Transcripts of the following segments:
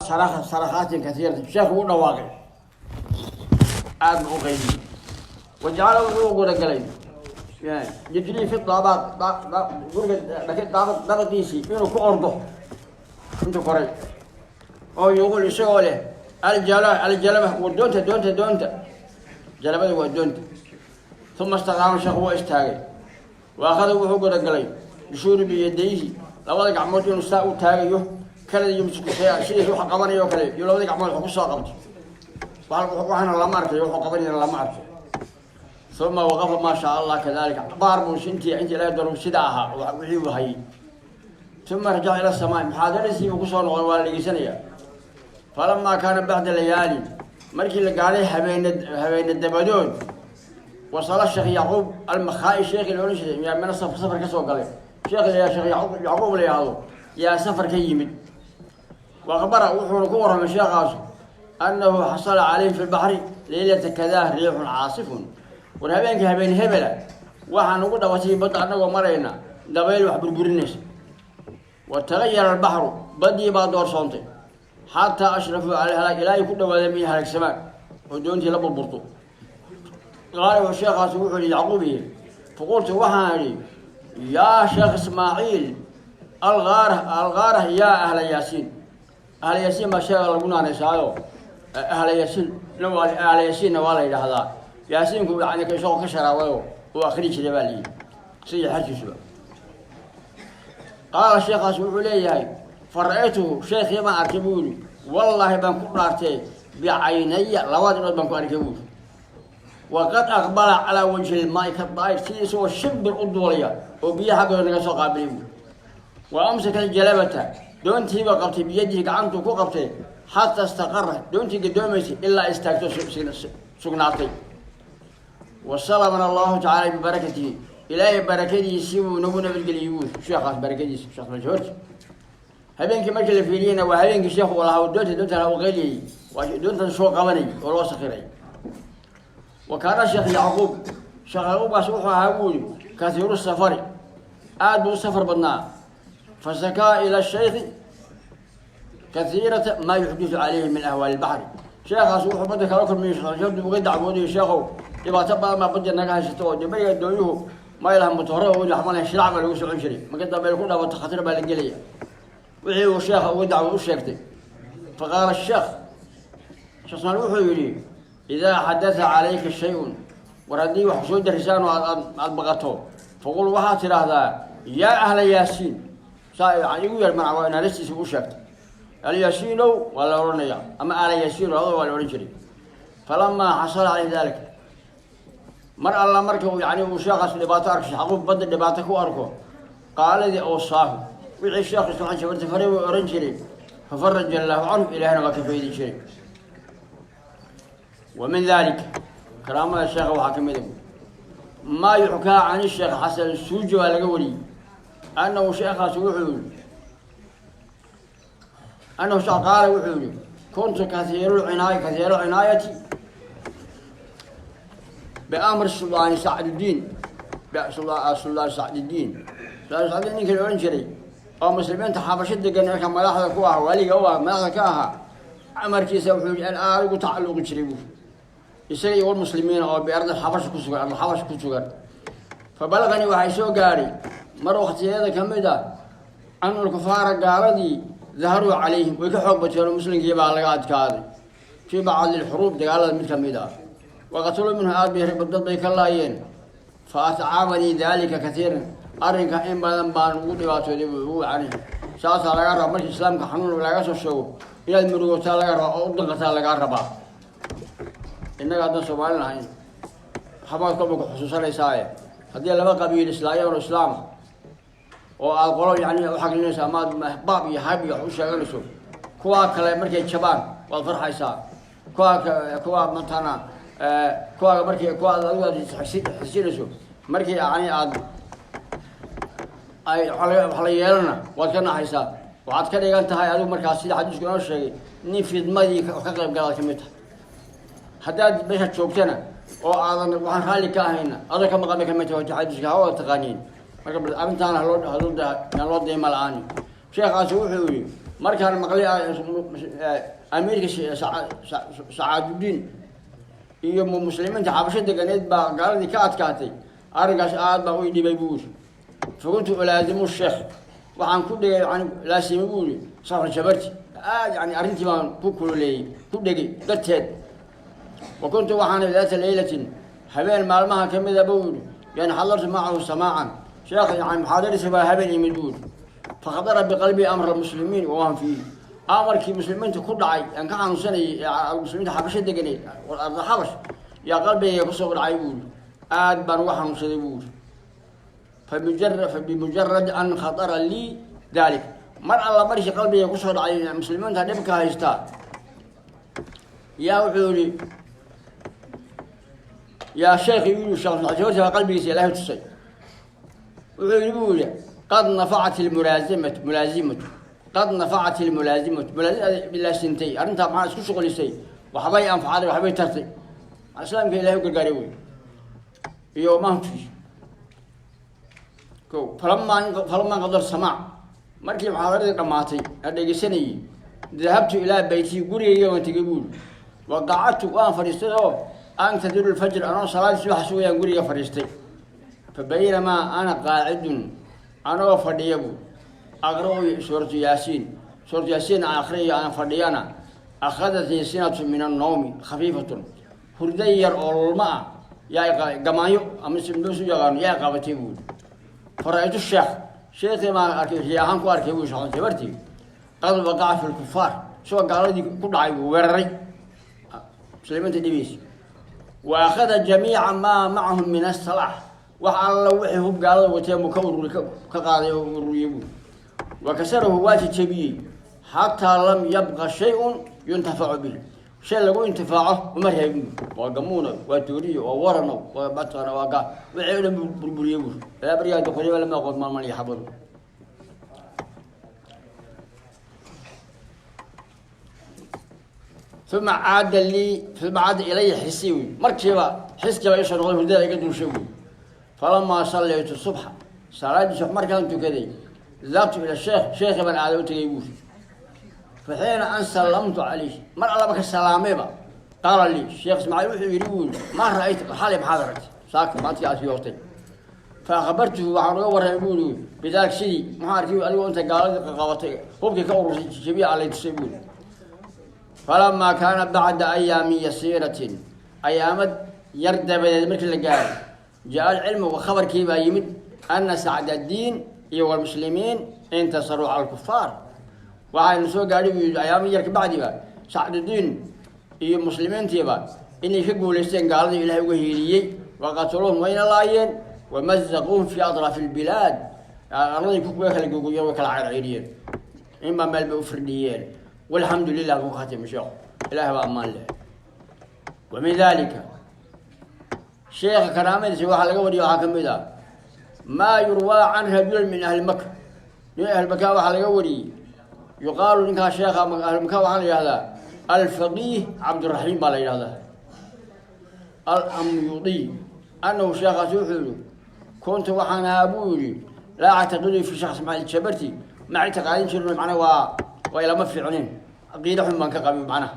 Sarakaatin kaiirata sheekhu u dhawaaqay, aada bu u qaydiyey. Wajacala wuxuu gudagalay yajrii fi daabaaq, guriga dabaqiisii inuu ku ordo intuu koray oo yuqul isagoo leh: aljala, aljalaba, war doonta, doonta, doonta. Jalabada waa doonta. Uma istaqaama, sheekhu waa istaagay. Wa akhada wuxuu gudagalay yushuuru biyadayhi, labada gacmood inuu saa u taagayo kala yumsiku shay, sidiis wax qabanayo o kale iyo labada gacmood wax ku soo qabtay. Waxna lama arkayo, wuxuu qabanayana lama arko. Uma waqafa, maa shaa Allah, kadalika baar buu intii ilahay daro sida ahaa wixii uu hayay. Uma rajaca ila samaa, muxaadaradiisii buu kusoo noqday, waa la dhegeysanayaa. Falamaa kaana bacda layaali, markii la gaadhay habeene dabadood, wasala Sheekh Yacquub Almakhaai, sheekii la odhan jiray yaa mina safar ka soo galay. Sheekh la Sheekh Yacquub la yidhaahdo yaa safar ka yimid. Waqbara wuxuuna ku warramay sheekaasu annahu xasala calayhim fi lbaxri leylata kadaa riixun caasifun. War habeenkii habeen hebela waxaa nagu dhabatay badda annagoo marayna dabayl wax burburinaysa. Wa tagayara albaxru, baddii baa doorsoontay, xataa ashrafuu cala halaag, ilaa ay ku dhawaadeen may halaagsamaan oo doontii la burburto. Qaala wuxuu sheekhaasi wuxuu yihi Yacquubiye: faqultu waxaan idhi: yaa Sheekh Ismaaciil, algaara, algaara, yaa ahla Yaasiin. Ahla Yaasiin baa sheega lagu naanaysaayo, ahla Yaasiin waa ahla Yaasiinna waa la yidhaahdaa. Yaasiinku yani isagoo ka sharaabayo uu akri jiray baa layidhi sidii xarkiisuba. Qaala sheekhaasi wuxuu leeyahay: fa ra-aytuhu, sheekhii baan arkay buu yihi, wallaahi baan ku dhaartee, bicaynaya, labada indhood baan ku arkay buu yihi, waqad aqbala calaa wajhi lmaai ka daa'ir, sidii isagoo shimbir u duulaya oo biyaha xaggooda naga soo qaabilay buui. Wa amsaka aljalabata, doontiiba qabtay, biyadihi, gacantuu ku qabtay, xataa istaqara, doontii gadoomaysay ilaa istaagto, sugnaatay. Wa salamana Allahu tacaala bibarakatihi, Ilaahay barakadiisii buu nagu nabadgeliyey buui sheekhaas barakadiisi. Sheekh horti habeenkii markii la fiiriyeyna waa habeenkii sheekhu lahaa doonta, doonta lahaa u qayliyey, waa doontan soo qabanay oo loo sakiray. Wa kaana Sheekh Yacquub, Sheekh Yacquubkaas wuxuu ahaa buu yihi kasiiru safari, aada buu u safar badnaa. Fasakaa ila shaykhi kaiirata maa yuxdisu calayhi min ahwaali lbaxri. Sheekhaas wuxuu badda kala kulmiyey, sheekhu uga dacwoodayo: sheekhow, dhibaato badan baa badda naga haysata oo dee beriga doonyuhu may laha matooro oo wax ma lahayn, shilaac baa lagu socon jiray, marka dambe ku dhawato khatar baa la gelaya. Wixii uu sheekha uga dacwo u sheegtay. Faqaala sheekh, Sheekh Ismaal wuxuu yidhi: idaa xadatha calayka shay-un, war haddii wax kusoo darisaan oo aad aada baqato, faqul, waxaad tidhaahdaa: yaa ahla Yaasiin. Saa igu yar mana waa naalistiisa u sheegtay. Alyaasiinow waa la odhanaya ama ahla Yaasiin labada waa la odhan jiray. Falamaa xasala caleyhi dalik, mar alla marka uu yani uu sheekhaas dhibaato arko, Sheekh badda dhibaato ku arko, qaaladii awsaahu, wixii sheekh Ismaciil jabarta faray buu ohan jiray. Fafaraja Allahu canhu, Ilaahna waa ka faydi jiray. Wa min dalik, karaamada sheekha waxaa ka mid a maa yuxkaa can Sheekh Xasan Suuji, baa laga wariyey annahu sheekhaas wuxuu yihi annahu sheekh qaala wuxuu yihi: kuntu kaiirulcinaaya, kaiiru cinaayati biamri suldaani Sacduddiin, Suldaan Sacdiddiin. Suldaan Sacdiin ninkii la odhan jiray oo muslimiinta xabasho degan marka madaxda ku ah, waaliga u ah, madaxda ka ahaa, amarkiisa wuxuu yihi aada ugu tacalluqi jiray buu, isaga iyo walmuslimiina oo biardi xabash ku sugan, ardi xabash ku sugan. Fa balaganii, waxay soo gaadhay mar waktiyada ka mid ah, anu lkufaara, gaaladii, daharuu calayhim, way ka xoog bateen oo muslimkii baa laga adkaaday fii bacdi lxuruub, dagaalada mid ka mid ah. Waqataluu minhu, aad bay dad bay ka laayeen. Fa atcaabanii daalika katiiran, arrinka in badan baan ugu dhibaatooday buu ugu wacnay. Saasaa laga rabaa markii islaamka xanuun laga soo sheego inaad murugootaa laga rabaa oo u danqataa lagaa rabaa. Innaga haddaan Soomaalin ahayn waxbaad kolba ku xusuusanaysaaye, haddii laba qabiil islaayeen oo islaama oo aada qolo yani uxaglinayso ama aad baab iyo hab iyo wax u sheeganayso, kuwaa kale markay jabaan waad farxaysaa. Kuwaa kuwaa matana kuwaaga markii kuwa aad adigu aad xigsinayso markii yani aad ay wax la yeelana waad ka naxaysaa. Waxaad ka dhigan tahay adigu markaas, sida xadiisku inoo sheegay, nin fidmadii ka qayb galaad ka mid tahay. Haddaad meesha joogtana oo aadan waxaan raalli ka ahayna, adoo ka maqan bay kamid tahay. Xadiiska ha wada taqaaniin. Marka arrintaana haloo haloo yaan loo deyma la-aani. Sheekhaasi wuxuu yihi Markaan maqlay amiirka Sacaadudiin iyo muslimiinta xabasho deganeed baa gaaladii ka adkaatay, arrinkaas aad baa u dhibay buu yidhi. Fakuntu ulaazimu sheekh, waxaan ku dhegay, yani laasimay buu yihi safar jabarti aad, yani arrintii baan ku kululeeyey, ku dhegay darteed. Wa kuntu waxaana daata laylatin, habeen maalmaha kamida buu yihi, yani xadartu macahu samaacan, sheekh yani muxaadaradiisa baa habeen imid buu yihi. Fakadara biqalbii amra almuslimiin wahum fiihi, amarkii muslimiinta ku dhacay aan ka xanuunsanayay ee muslimiinta xabasho deganeyd, arda xabash, yaa qalbigayga kusoo dhacay buu yihi. Aad baan uga xanuunsaday buu yihi. Fabimujarad an khatara lii dalik, mar alla markii qalbiga kusoo dhacay muslimiinta dhibka haystaa, yaa wuxuu yihi yaa sheekh yii, sheekh baa qalbigiisa Ilaahay tusay. Wuxuu yihi buu yihi: qad nafacat ilmulaazimatu, mulaazimatu, qad nafacat ilmulaazimatu, mulaazimlaasintay arrintaa, maxaa isku shuqlisay, waxbay anfacday, waxbay tartay, islaamka Ilahay u gargaaray wey iyo mahmkiis ko. Falamaa qadar samaac, markii muxaadaradii dhamaatay aan dhegeysanayey, dahabtu ilaa beyti, gurigayga waan tegay buuri. Wa qacadtu, waan fadhiistay oo antadiru lfajr, anoo salaadii subaxa sugayaan guriga fadhiistay. Fa baynamaa ana qaacidun, anoo fadhiya buu, aqra'u suuratu Yaasiin, suuratu Yaasiin aan akriyayo, aan fadhiyana, akhadatnii sinatu min annawmi khafiifatun, hurdo yar oo lulma ah yaa gamaanyo ama simdoosu yaqaano yaa qabatay buuri. Fara-aytu sheekh, sheekii baan arkay, riya ahaan ku arkay buu, sheekh jabartii, qad waqaca fi lkufaar, isagoo gaaladii ku dhacay buu weeraray muslimiinta dhibaysa. Wa akhada jamiica maa macahum min asalaax, wax alla wixii hub gaalada wateen buu ka ururi, ka qaaday oo ururiyey buu. Wa kasarahu, waa jejebiyey, xataa lam yabqa shay-un yuntafacu bihi, shay lagu intifaaco uma reebin bu. Waa gamuuna, waa tooriyo, waa warano, waa mataqaana, waa ga wixii o dhan buu burburiyey buur. Ilaa berigaa doqoryaba lama aqoon maalman iyo xabadu. Uma caada lii, uma caada ilaya xisi wy, markiiba xiskiiba isoo noqday, hurdada iga duushay buy. Falamaa sallaytu subxa, salaadii subax markaan tukaday, dahabtu ila sheekh, sheekhi baan aada u tegay buuri. Fa xiina an sallamtu calayh, mar allaba ka salaamayba, qaala lii sheekh Ismaaciil, wuxuu yidhi buu yidhi: maa ra-ayta xalay, maxaad aragtay saaka maantii aad yoortay? Fa akhbartuhu, waxaan uga warramay buu yidhi bidaalik, sidii maxaa arkay adigoo inta gaaladii qaqabatay, hubkii ka urursay, jabiya alay tusay buu yidhi. Falamaa kaana bacda ayaamin yasiiratin, ayaamad yar dabadeed markii la gaaray, jaa alcilmu, khabarkii baa yimid, ana sacdaddiin iyo walmuslimiin intasaruu cala alkufaar. Waxaynu soo gaadhay buu yidhi ayaamo yar kabacdiba sacdudiin iyo muslimiintiiba inay ka guulaysteen gaaladii, Ilahay uga hiiliyey. Waqataluuhum, wayna laayeen, wamazaquuhum fii atraafi albilaad, arladii way kala gogoyeen, way kala ceerceeriyeen, inbaa meel bay u firdhiyeen. Walxamdu lilah buu khatimay sheekhu, Ilaah baa ammaan leh. Wa min dalika, sheekha karaamadiisa waxaa laga wariya, waxaa kamid ah maa yurwaa can rajulin min ahli Maka, nin ahli Maka waxaa laga wariyey, yuqaalu ninkaa sheekha ahli Maka waxaa la yihahdaa Alfaqiih Cabdiraxiim baa la yihahdaa Alamyudiy, anahu sheekhaasi wuxuu yihi: kuntu waxaan ahaa buu yihi laa actaqidu fi sheekh Ismaaciil Jabarti, ma ictiqaadin jirin, macnaa waa ilama fiicnin, caqiida xun baan ka qabay macnaha.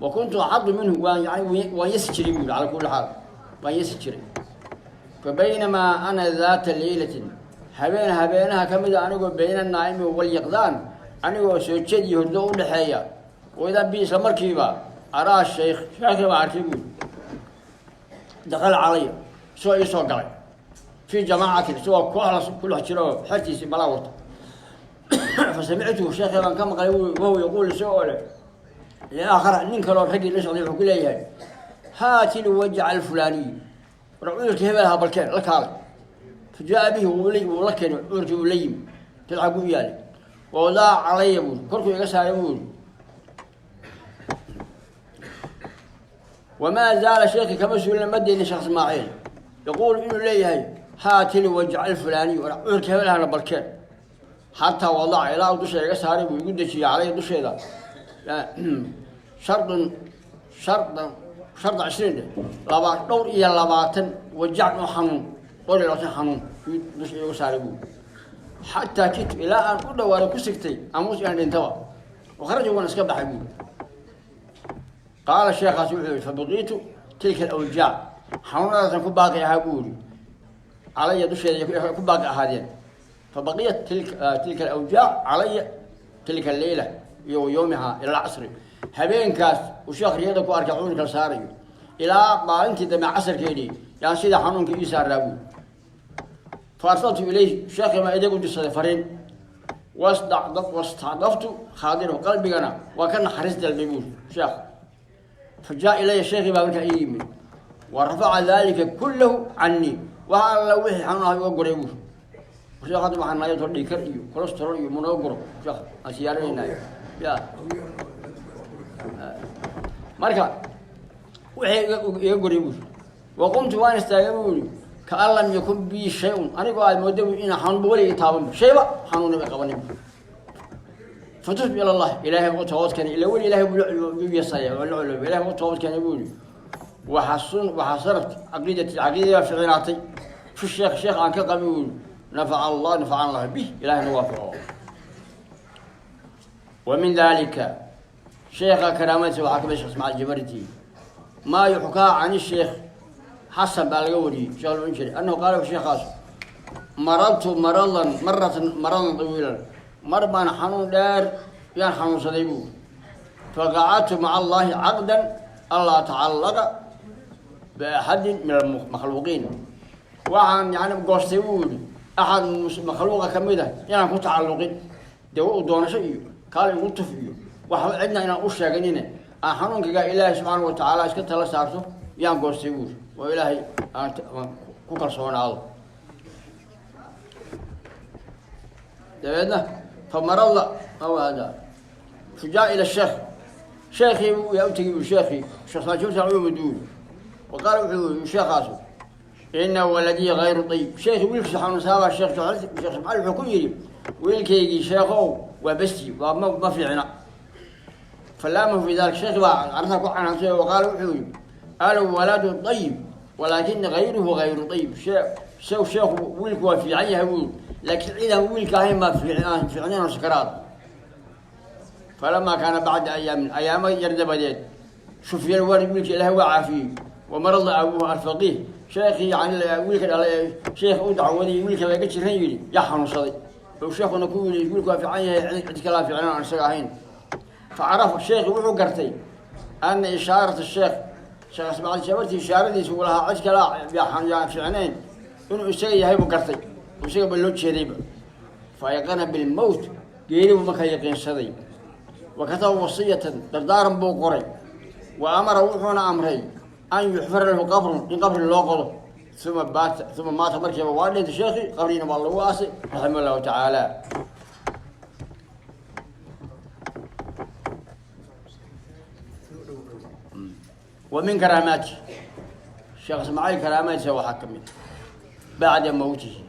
Wa kuntu axadu minhu, waan yani waan yasi jiray buu yihi, cala kulli xaal waan yasi jiray. Fa baynamaa ana daata laylatin, habeen habeenaha ka mida, anigoo bayna naaimi walyaqdaan, anigoo soo jeed iyo hurdo udhexeeya, waidaa bi, isla markiiba, araa sheikh, sheekhi baa arkay buu, dakala calaya, isagoo ii soo galay, fii jamaacatin, isagoo koox ku dhex jira oo xertiisii balaa wata. Fa samictuhu, sheekhi baan ka maqlay, wahuwa yaquul, isagoo leh liaakhara, nin kaloo raggii la socday wuxuu ku leeyahay: haati lwajaca alfulaaniy, war cudurkii hebel ha balkeen la kaalay. Fa jaa bihi, wuu la keenay cudurkii, uu la yimi tilxa ku yaalay. Wawadaaca calaya buuri, korkuu iga saaray buuri. Wamaa zaala, sheekhi kama suulina, ma deynin sheekh Ismaaciil, yaquulu, inuu leeyahay: haati lwajaca alfulaaniy, war cudurkii hebel hana balkeen, xataa wadaca, ilaa uu dusha iga saaray buu igu dejiyey, calaya dusheeda, shardun shardan sharda 20 dheh, laba 24 wajac oo xanuun, 24 xanuun dusha igu saaray buu. Xataa kitu ilaa aan u dhawaado ku sigtay amuus inaan dhintaba. Wakharaja, waan iska baxay buuri. Qaala sheekhaas wuxuu yihi: fabaqiitu tilka alawjaac, xanuunadaasan ku baaqi ahaa buu yihi, calaya dusheeda ku baaqi ahaadeen. Fabaqiyat tilka alawjaac calaya tilka alleyla iyo wa yowmiha ila alcasri. Habeenkaas uu sheekh riyada ku arkay cudurka la saarayo ilaa maalintii dambe casarkeedii yaan sida xanuunka ii saaraa buuri. Fa arsaltu ilayh, sheekhi baa idag u dirsaday fariin. Wastacdaftu khaadirahu, qalbigana waa ka naxariis dalbay buuri sheekh. Fa jaa ilaya, sheekii baa markaa ii yimid. Wa rafaca dalika kullahu canii, waxa alla wixii xanuun ah iga guray buuri. Sheekh hadda waxaan nahay to dhiikar iyo cholesterol iyo munoo guro sheekh aan siyaarinaynayo ya. Marka wixii iga guray buuri. Wa qumtu, waan istaagay buuri, kaan lam yakun bii shay-un, anigoo aad mooda bu inaan xanuunba weligay taaban, shayba xanuuna bay qabanin. Fatubtu ila Allah, ilaahay u toobad keenay, ila weli ilahay buu yasaya waa la culooba, ilahay u toobad keenay buu yihi. Waxasun waxasanat caqiidati, caqiidadii baa ficinaatay fi sheekh, sheekh aan ka qabay buu yihi. Nafaca Allah, nafacana Allah bih, ilahayna waafaco. Wa min dalika, sheekha karaamadiisa waxaa kamid Sheekh Ismaciil Jabarti, maa yuxkaa can sheekh Xasan baa laga wariyey, sheekh la ohan jiray, annahu qaala sheekhaas: maradtu maradan maratan maradan tawiilan, mar baan xanuun dheer yaan xanuunsaday buu. Faqacadtu maca allahi caqdan anlaa atacallaqa biaxadin min almakhluuqiin, waxaan yani goostay buu yihi axad makhluuqa kamid ah inaan ku tacalluqin, dee u doonasho iyo kaal igu tuf iyo waxba cidna inaan u sheeganine, aan xanuunkaga Ilaahay subxaana watacaala iska tala saarto yaan goostay buuri, oo Ilaahay aan ku kalsoonaado. Dabeedna famarada hada fujaa ila sheekh, sheekii yaa u tegey bui. Sheekii sheekh saajirta u duuli wa qaala wuxuu yii sheekaasu: ina waladii gayru ayib. Sheekii wiilkiisa xanuunsaabaa sheekh Sheekh Ismaciil wuxuu ku yidhi: wiilkaygii sheekhow waa besti, waa ma fiicna. Falaamahu fi dalik, sheekhi baa arrintaa ku canaantay. Wa qaala wuxuu yihi: alwaladu ayib walaakina gayruhu gayru ayib. Sheekhu wiilku waa fiican yahay buu, laakiin cidaan wiilka ahayn baa aan fiicnayn oo sakaraad. Falamaa kaana bacda ayaamin, ayaamo yar dabadeed, shufiya waalid, wiilka Ilaahay waa caafiyey. Wamarada abuuhu alfaqiih, sheekii yani wiilka dhalay ee sheekha u dacwaday wiilka laga jiran yidhi yaa xanuunsaday, oo sheekuna ku yidhi wiilku waa fiican yahay, cid kalaa fiicnan aan isaga ahayn. Facarafa, sheekhi wuxuu gartay ana ishaarata sheekh, Sheekh Ismaaciil Jabarti ishaaradiisa uu lahaa cid kalaa yaan fiicnayn inuu isaga yahay buu gartay, isaga ba loo jeedayba. Fa ayqana bilmowt, geeri buu markaa yaqiinsaday. Wa kataba wasiyatan, dardaaran buu qoray. Wa amara, wuxuuna amray an yuxfara lahu qabrun, in qabri loo qodo. Uma baata, uma maata, markiiba waa dhintay sheekhi, qabriina waa lagu aasay, raxima allahu tacaala. Wa min karaamaati Sheekh Ismaaciil, karaamadiisa waxaa ka mid bacda mowtihi,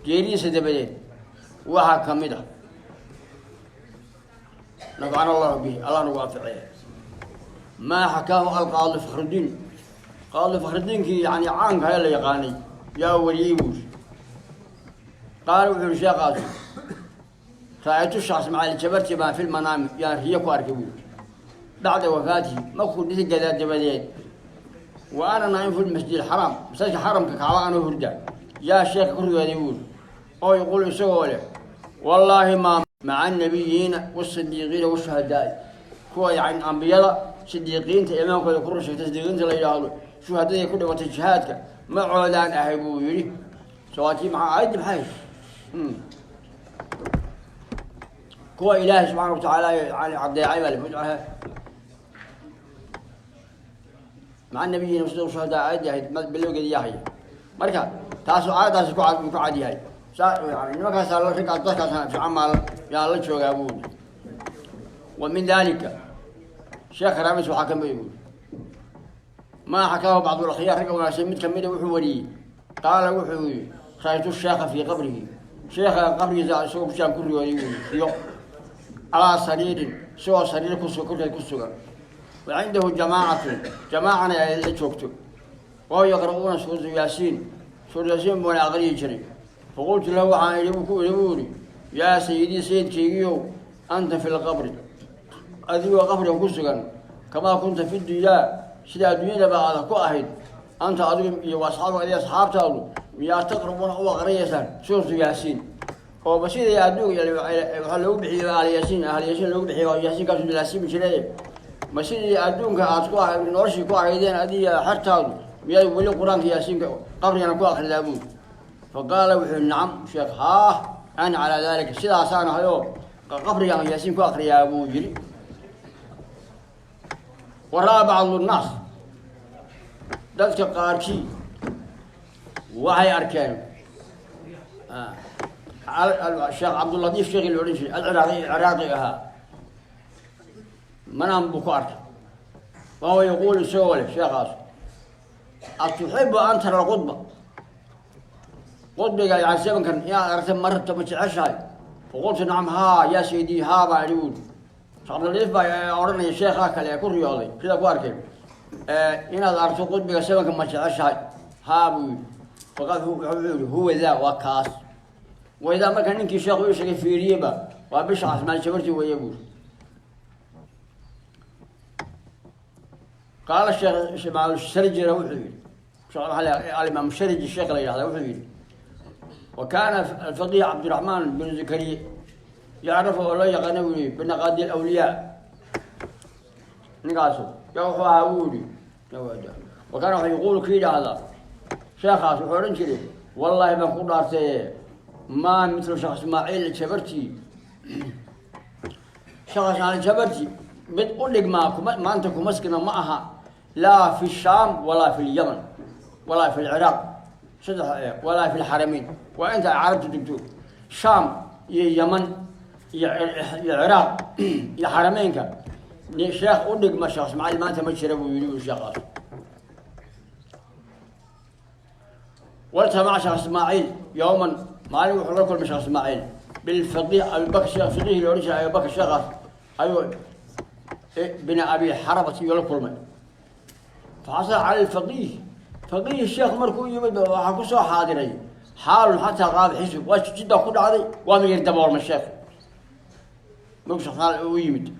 geeridiisa dabadeed waxaa ka mid ah, nafacana allahu bihi, allah nagu anficiye, maa xakaahu alqaadi Fakhrudiin. Qaadi Fakhrudiinkii yani caanka ee la yaqaanay yaa wariyey buuri. Qaala wuxuu yihi sheekhaasi: ra-aytu Sheekh Ismaaciil Jabarti baan fil manaami, yaan riyo ku arkay buuri, bacda wafaatihi, markuu dhisi gadaa dabadeed. Wa ana naa'im fi lmasjid alxaraam, masaajidka xaramka Kacba anoo hurda yaa sheekha ku riyooday buuri, oo yaquul isagoo leh: wallaahi maa maca annabiyiina waasidiiqiina washuhadaai, kuwa yani ambiyada, sidiiqiinta imaankooda ku rusheegtay, sidiiqiinta la yidhaahdo, shuhadadii ku dhimatay jihaadka macoodaan ahay buu yidhi. Sawaatii maxaa aayaddi maxay kuwa Ilaahay subxaana watacaala yani caddeecay baa la maca nabiyiina sida shuhadaa aayaddi ahayd bilowgeedi yaa haya. Marka taasu aayaddaasi ku cad ku cad yahay saa yani nimankaasaa raggaas dadkaas fiican maal yaa la joogaa buuri. Wa min dalika, sheekh karaamadiis waxaa kamida buuri maa xakaahu bacdulakhyaar, ragga wanaagsan mid kamida wuxuu wariyey. Qaala wuxuu yihi: ra-aytu sheekha fii qabrihi, sheekha qabrigiisa isagoo kushaan ku riyooday buuri, riyo calaa sariirin, isagoo sariir kus korkeed ku sugan, wa cindahu jamaacatun, jamaacana ay la joogto, oo yaqra'uuna suuratu Yaasiin, suuratu Yaasiin buuna aqriyi jiray. Faqultu lahu, waxaan idhi, ku idhi, buu yidhi, yaa sayidii, sayidkaygiiow, anta fi lqabri, adigoo qabriga ku sugan, kamaa kunta fi dunyaa, sida adduunyadaba aada ku ahayd, anta adigu iyo asxaabka, adiga asxaabtaadu, miyaa taqrabuuna u aqriyaysaan suuratu Yaasiin? Oo ba sidii adduunka waxaa loogu bixiyey Ahli Yaasiin, Ahli Yaasiin loogu bixiyo, Yaasiinkaasu laasimi jiray, ma sidii adduunka aad ku noloshii ku ahaydeen adiga xertaadu, miyaad weli Qur-aanka Yaasiinka qabrigana ku akridaa, buuri. Fa qaala, wuxuu, nacam sheekh, haah, ana calaa dalika, sidaasaan ahay oo qabrigaan Yaasiin ku akriyaa, buu yidhi. Wa ra'aa bacdu nnaas, dadka qaarkii waxay arkeen Sheekh Cabdulatiif, sheekii la odhan jiray, Alciraaqi, Ciraaqi ahaa, manaam buu ku arkay, wahuwa yaquulu, isagoo leh sheekhaas, atuxibu an tara alqudba, qudbiga yani sebankan inaad aragta ma rabta, ma jeceshahay? Faqultu nacam, haa yaa saydii, haa baa idhi, buuri. Sheekh Cabdilatiif baa odhanaya sheekhaa kale ee ku riyooday sida ku arkay, inaad aragto qudbiga sebanka ma jeceshahay? Haa, buu yidhi. Faqad wuxuu yihi, huwa daa, waa kaas waydaa. Marka ninkii sheekhu ii sheegay fiiriyeba, waa bisha Casmaan Jabarti weeye, buuri. Qaala sheekh Sharjira, wuxuu yihi Alimaam Sharji, sheekh la yihahda, wuxuu yihi, wa kaana alfaqiih Cabdiraxmaan bin Zakariya yacrifu, oo loo yaqaana, buu yihi, binaqaadi alawliyaa. Ninkaasu ya wuxuu ahaa, buu yihi, wa kaana wuxuu yaquulu, ka yidhaahdaa sheekhaas, wuxuu odhan jiray, wallaahi baan ku dhaartaye, maa mitlu Sheekh Ismaaciil Jabarti, Sheekh Ismaaciil Jabarti mid u dhigmaa kuma maanta kumaskina ma aha, laa fi Shaam walaa fi Lyaman walaa fi Lciraaq, saddex, walaa fi lxaramayn. Waa inta ay carabtu degto, Shaam iyo Yaman iyo Ciraaq iyo xarameynka, sheekh u dhigma Sheekh Ismaaciil maanta ma jira, buu yidhi sheekhaas. Waltamaca Sheekh Ismaaciil yowman, maalin wuxuu la kulmay Sheekh Ismaaciil bilfaqiih Abibakr, sheekh fiqihi la odhan jiray Abibakr, sheekhaas ayuu bin Abi Xarabat iyo la kulmay. Faxasala cala alfaqiih, faqiih sheekh markuu yimid waxaa kusoo xaadiray xaalun xataa qaaba xisb, waa jiddaa ku dhacday, waa miyir daboolmay sheekh markuu Sheekh Ismaaciil u yimid.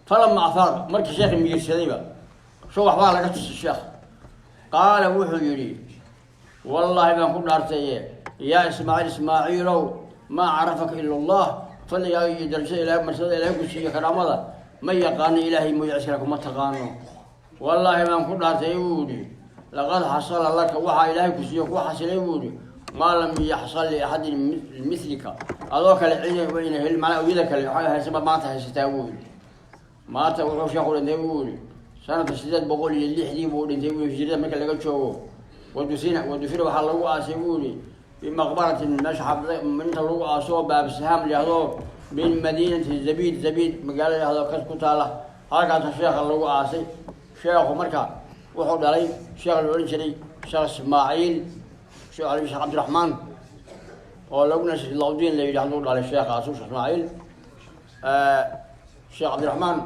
Falama afaaqa, markii sheekhi miyirsadayba so waxbaa laga tusay sheekh, qaala, wuxuu yidhi, wallaahi baan ku dhaartaye, yaa Ismaaciil, Ismaaciilow, maa carafaka ila Allah, fadligaaga iyo darajada Ilahay, marsada Ilahay ku siiyo, karaamada ma yaqaano Ilaahay mooye cid kale kuma taqaano. Wallaahi baan ku dhaartay, buu yihi, laqad xasala laka, waxaa Ilaahay ku siiyo ku xasilay, buu yihi, maa lam yaxsal liaxadin mithlika, adoo kale cid wayna helin, macnaa awiyada kale waxay haysaba maanta haysataa, buu yihi. Maanta wuxuu sheekhu dhintay, buu yihi, sanadka 806-dii buu dhintay, buu, hijrada marka laga joogo. Wadufina, wadufina, waxaa lagu aasay, buu yihi, bimaqbaratin, meesha xabda inta lagu aaso Baabsahaam layihahdo, min madiinati Zabiid, Zabiid magaalo layihahdo ka ku taala, halkaasa sheekha lagu aasay. Sheekhu marka wuxuu dhalay sheekh la odhan jiray Sheekh Ismaaciil, Sheekh Cabdiraxmaan oo laguna Lawdiin la yidhahduu dhalay sheekhaasu Sheekh Ismaaciil. Sheekh Cabdiraxmaan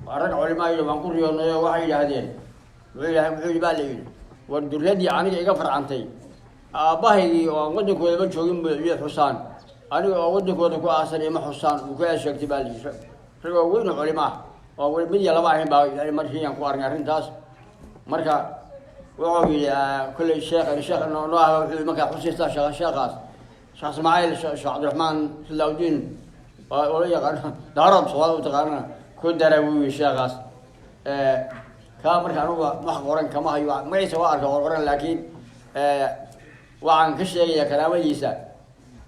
rag culimaa yidhi waan ku riyoonay oo waxay yidhaahdeen, wuxuu yidhi, baa la yidhi, war durradii aniga iga farcantay aabbahaygii oo aan waddankoodaba joogin bu iyo xusaan, aniga oo waddankooda ku aasan ima xusaan, uu ka sheegtay, baa la yidhi. Ragoo weyn oo culimo ah oo weli mid iyo laba ahayn baa yani markii aan ku arkay arrintaas. Marka wuxuu yidhi, kolley sheekh sheekh noo ah, wuxuu markaa xusiistaa sheekh, sheekhaas Sheekh Ismaaciil, Sheekh Cabdiraxmaan Silawdiin oo la yaqaano Daarood, Soomaalida u taqaanana, ku dara, buu yidhi sheekhaas. Kaa marka anugu wax qoran kama hayo, magaciisa waa arka qoran, laakiin waxaan ka sheegayaa karaamadiisa